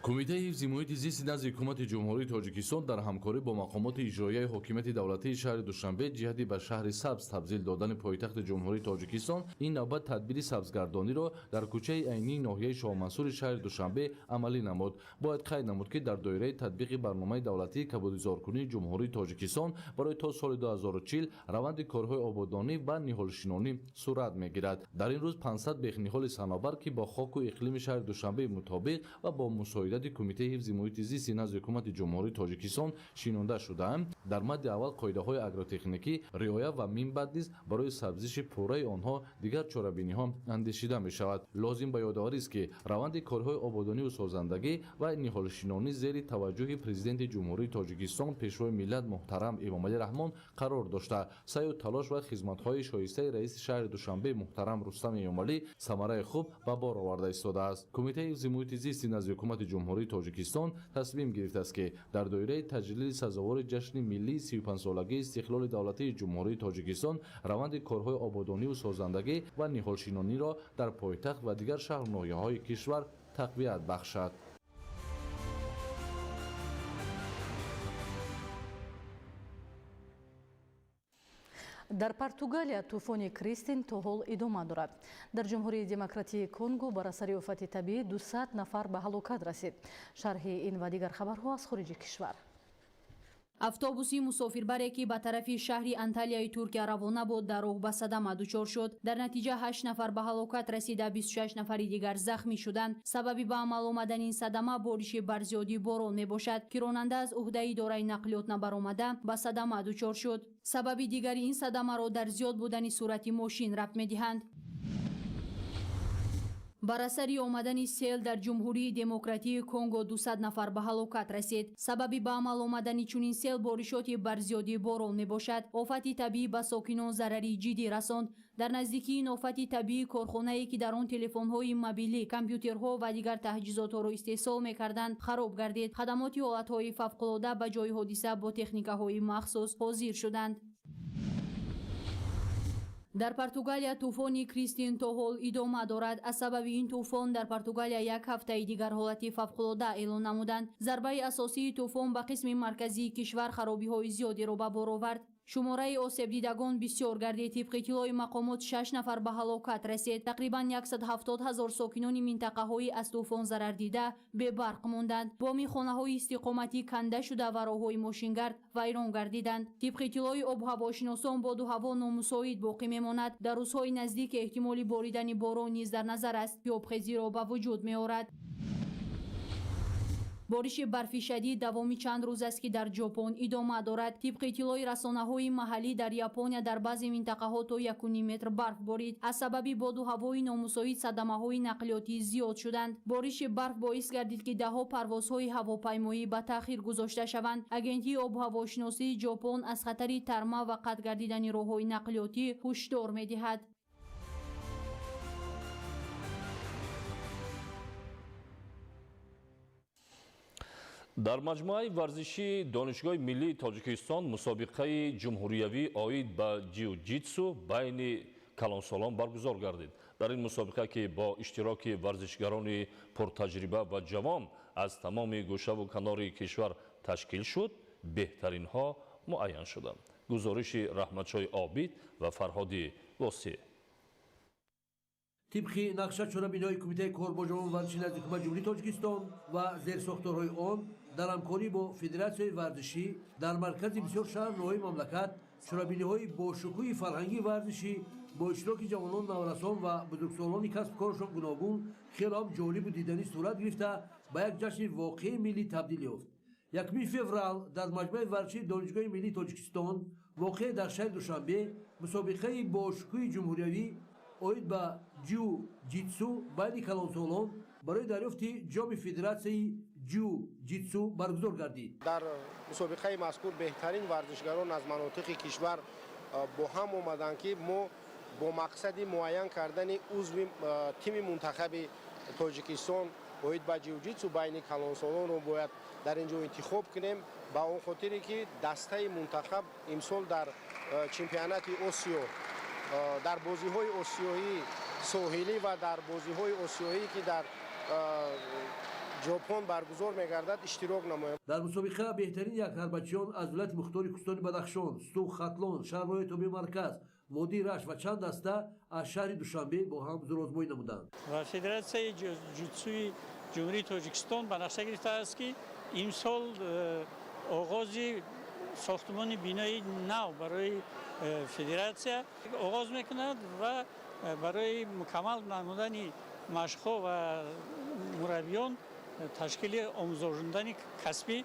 Кумитаи ҳифзи муҳити зисти назди Ҳукумати Ҷумҳурии Тоҷикистон дар ҳамкорӣ бо мақомоти иҷроияи ҳокимияти давлатии шаҳри Душанбе ҷиҳати ба шаҳри сабз табдил додани пойтахти Ҷумҳурии Тоҷикистон ин навбат тадбири сабзгардониро дар кӯчаи Айнии ноҳияи Шоҳмансури шаҳри Душанбе амалӣ намуд. Бояд қайд намуд, ки дар доираи татбиқи барномаи давлатии кабудизоркунии Ҷумҳурии Тоҷикистон барои то соли 2040 раванди корҳои ободонӣ ва ниҳолшинонӣ сурат мегирад. Дар ин рӯз 500 бех ниҳоли санобар, ки бо хоку иқлими шаҳри Душанбе мутобиқ ва бо мусоидати Кумитаи ҳифзи муҳити зисти назди Ҳукумати Ҷумҳурии Тоҷикистон шинонда шудаанд, дар мадди аввал қоидаҳои агротехникӣ риоя ва минбаъд низ барои сабзиши пурраи онҳо дигар чорабиниҳо андешида мешавад. Лозим ба ёдоварист, ки раванди корҳои ободониву созандагӣ ва ниҳолшинонӣ зери таваҷҷӯҳи Президенти Ҷумҳурии Тоҷикистон, Пешвои миллат муҳтарам Эмомалӣ Раҳмон қарор дошта, саъю талош ва хизматҳои шоистаи раиси шаҳри Душанбе муҳтарам Рустам Эмомалӣ самараи хуб ба бор оварда истодааст. Кумитаи ҳифзи муҳити зисти назди Ҳукумати Ҷумҳурии Тоҷикистон тасмим гирифтааст, ки дар доираи таҷлили сазовори ҷашни миллии 35-солагии истиқлоли давлатии Ҷумҳурии Тоҷикистон раванди корҳои ободониву созандагӣ ва ниҳолшинониро дар пойтахт ва дигар шаҳру ноҳияҳои кишвар тақвият бахшад. Дар Португалия тӯфони Кристин то ҳол идома дорад. Дар Ҷумҳурии Демократии Конго бар асари офати табиӣ 200 нафар ба ҳалокат расид. Шарҳи ин ва дигар хабарҳо аз хориҷи кишвар. Автобуси мусофирбаре, ки ба тарафи шаҳри Анталияи Туркия равона буд, дар роҳ ба садама дучор шуд. Дар натиҷа 8 нафар ба ҳалокат расида, 26 нафари дигар захмӣ шуданд. Сабаби ба амал омадани ин садама бориши барзиёди борон мебошад, ки ронанда аз уҳдаи идораи нақлиёт набаромада ба садама дучор шуд. Сабаби дигари ин садамаро дар зиёд будани суръати мошин рабт медиҳанд. Бар асари омадани сел дар Ҷумҳурии Демократии Конго 200 нафар ба ҳалокат расид. Сабаби ба амал омадани чунин сел боришоти барзиёди борон мебошад. Офати табиӣ ба сокинон зарари ҷиддӣ расонд. Дар наздикии ин офати табиӣ корхонае, ки дар он телефонҳои мобилӣ, компютерҳо ва дигар таҷҳизотҳоро истеҳсол мекарданд, хароб гардид. Хадамоти ҳолатҳои фавқулода ба ҷои ҳодиса бо техникаҳои махсус ҳозир шуданд. Дар Португалия тӯфони Кристин то ҳол идома дорад. Аз сабаби ин тӯфон дар Португалия як ҳафтаи дигар ҳолати фавқулода эълон намуданд. Зарбаи асосии тӯфон ба қисми марказии кишвар харобиҳои зиёдеро ба бор овард. Шумораи осебдидагон бисёр гардид. Тибқи иттилои мақомот 6 нафар ба ҳалокат расид. Тақрибан 170 ҳазор сокинони минтақаҳои аз тӯфон зарардида бебарқ монданд. Боми хонаҳои истиқоматӣ канда шуда ва роҳҳои мошингард вайрон гардиданд. Тибқи иттилои обҳавошиносон боду ҳаво номусоид боқӣ мемонад. Дар рӯзҳои наздик эҳтимоли боридани борон низ дар назар аст, ки обхезиро ба вуҷуд меорад. Бориши барфи шадид давоми чанд рӯз аст, ки дар Ҷопон идома дорад. Тибқи иттилои расонаҳои маҳаллӣ, дар Япония дар баъзе минтақаҳо то 1,5 метр барф борид. Аз сабаби боду ҳавои номусоид садамаҳои нақлиётӣ зиёд шуданд. Бориши барф боис гардид, ки даҳҳо парвозҳои ҳавопаймоӣ ба таъхир гузошта шаванд. Агентии обҳавошиносии Ҷопон аз хатари тарма ва қатъ гардидани роҳҳои нақлиётӣ ҳушдор медиҳад. Дар маҷмӯаи варзишии Донишгоҳи миллии Тоҷикистон мусобиқаи ҷумҳуриявӣ оид ба ҷиу-ҷитсу байни калонсолон баргузор гардид. Дар ин мусобиқа, ки бо иштироки варзишгарони пуртаҷриба ва ҷавон аз тамоми гӯшаву канори кишвар ташкил шуд, беҳтаринҳо муайян шуданд. Гузориши Раҳматшоҳи Обид ва Фарҳоди Восеъ. Тибқи нақша, чорабиниҳои Кумитаи кор бо ҷавонон варзиши назди Ҳукумати Ҷумҳурии Тоҷикистон ва зерсохторҳои он дар ҳамкорӣ бо Федератсияи варзишӣ дар маркази бисёр шаҳр ноҳияи мамлакат чорабиниҳои бошукӯҳи фарҳангии варзишӣ бо иштироки ҷавонон, наврасон ва бузургсолони касбу корашон гуногун хеле ҳам ҷолибу диданӣ сурат гирифта, ба як ҷашни воқеии миллӣ табдил ёфт. 1 феврал дар маҷмӯаи варзишии Донишгоҳи миллии Тоҷикистон воқеъ дар шаҳри Душанбе мусобиқаи бошукӯҳи ҷумҳуриявӣ оид ба ҷиу-ҷитсу байни калонсолон барои дарёфти ҷоми Федератсияи ҷиу-ҷитсу баргузор гардид. Дар мусобиқаи мазкур беҳтарин варзишгарон аз манотиқи кишвар бо ҳам омаданд, ки мо бо мақсади муайян кардани узви тими мунтахаби Тоҷикистон оид ба ҷиу-ҷитсу байни калонсолонро бояд дар ин ҷо интихоб кунем, ба он хотире ки дастаи мунтахаб имсол дар чемпионати Осиё, дар бозиҳои осиёии соҳилӣ ва дар бозиҳои осиёӣ, ки дар Ҷопон баргузор мегардад, иштирок намояд. Дар мусобиқа беҳтарин якҳарбачиён аз вилояти мухтори Кӯҳистони Бадахшон, Суғд, Хатлон, шаҳрҳои тобеи марказ, водии Рашт ва чанд даста аз шаҳри Душанбе бо ҳам зурозмоӣ намуданд. Ва Федератсияи ҷутсуи Ҷумҳурии Тоҷикистон ба нақша гирифтааст, ки имсол оғози сохтмони бинои нав барои федератсия оғоз мекунад ва барои мукаммал намудани машқҳо ва мураббиён ташкили омӯзондани касбӣ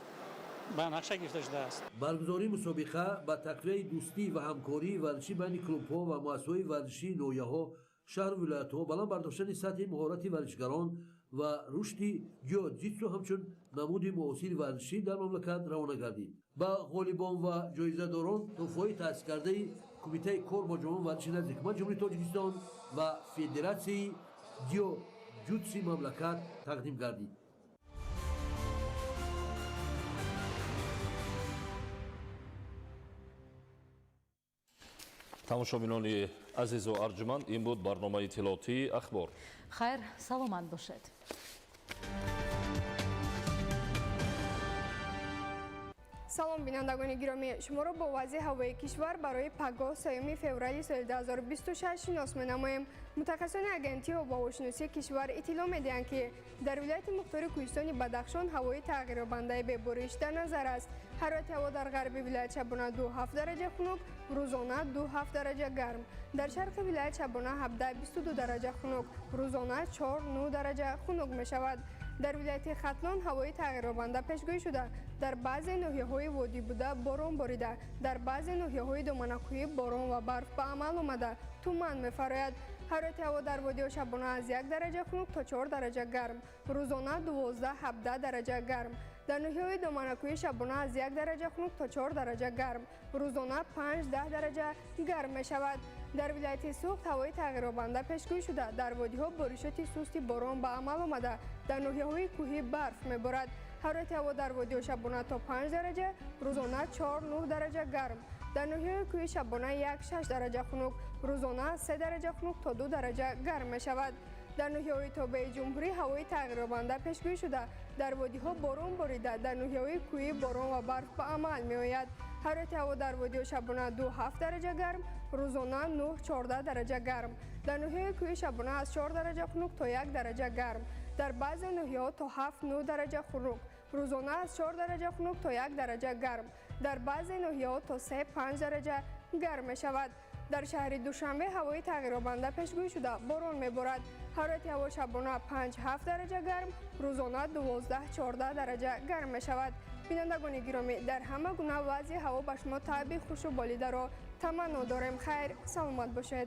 ба нақша гирифта шудааст. Баргузории мусобиқа ба тақвияи дӯстӣ ва ҳамкории варзишӣ байни клубҳо ва муассисаҳои варзишии ноҳияҳо, шаҳру вилоятҳо, баланд бардоштани сатҳи маҳорати варзишгарон ва рушди ҷиу-ҷитсу ҳамчун намуди муосири варзишӣ дар мамлакат равона гардид. Ба ғолибон ва ҷоизадорон тӯҳфаҳои таъсискардаи Кумитаи кор бо ҷавонон варзиши назди Ҳукумати Ҷумҳурии Тоҷикистон ва Федератсияи ҷиу-ҷутси мамлакат тақдим гардид. Тамошобинони азизу арҷуманд, ин буд барномаи иттилоотии Ахбор. Хайр, саломат бошед. Салом, бинандагони гиромӣ, шуморо бо вазъи ҳавои кишвар барои пагоҳ 3 феврали соли 2026 шинос менамоем. Мутахассисони агентии обуҳавошиносии кишвар иттилоъ медиҳанд, ки дар вилояти мухтори Кӯҳистони Бадахшон ҳавои тағйирёбандаи бебориш дар назар аст. Ҳарорати ҳаво дар ғарби вилоят шабона 2,7 дараҷа хунук, рӯзона 2,7 дараҷа гарм. Дар шарқи вилоят шабона 17,22 дараҷа хунук, рӯзона 4,9 дараҷа хунук мешавад. Дар вилояти Хатлон ҳавои тағйирёбанда пешгӯӣ шуда, дар баъзе ноҳияҳои водӣ буда борон борида, дар баъзе ноҳияҳои доманакӯҳӣ борон ва барф ба амал омада, туман мефарояд. Ҳарорати ҳаво дар водиҳо шабона аз 1 дараҷа хунук то 4 дараҷа гарм, рӯзона 12-17 дараҷа гарм. Дар ноҳияҳои доманакӯҳӣ шабона аз 1 дараҷа хунук то 4 дараҷа гарм, рӯзона 5-10 дараҷа гарм мешавад. Дар вилояти Суғд ҳавои тағйирёбанда пешгӯӣ шуда, дар водиҳо боришоти сусти борон ба амал омада, дар ноҳияҳои кӯҳӣ барф меборад. Ҳарорати ҳаво дар водиҳо шабона то 5 дараҷа, рӯзона 4-9 дараҷа гарм. Дар ноҳияҳои кӯҳӣ шабона 1-6 дараҷа хунук, рӯзона 3 дараҷа хунук то 2 дараҷа гарм мешавад. Дар ноҳияҳои тобеи ҷумҳурӣ ҳавои тағйирёбанда пешгӯӣ шуда, дар водиҳо борон борида, дар ноҳияҳои кӯҳӣ борон ва барф ба амал меояд. Ҳарорати ҳаво дар водиҳо шабона 2,7 дараҷа гарм, рӯзона 9-14 дараҷа гарм. Дар ноҳияҳои кӯҳӣ шабона аз 4 дараҷа хунук то 1 дараҷа гарм. Дар баъзе ноҳияҳо то 7-9 дараҷа хунук, рӯзона аз 4 дараҷа хунук то 1 дараҷа гарм. Дар баъзе ноҳияҳо то 3-5 дараҷа гарм мешавад. Дар шаҳри Душанбе ҳавои тағйирёбанда пешгӯӣ шуда, борон меборад. Ҳарорати ҳаво шабона 5-7 дараҷа гарм, рӯзона 12-14 дараҷа гарм мешавад. Бинандагони гиромӣ, дар ҳама гуна вазъи ҳаво ба шумо табъи хушу болидаро таманно дорем. Хайр, саломат бошед.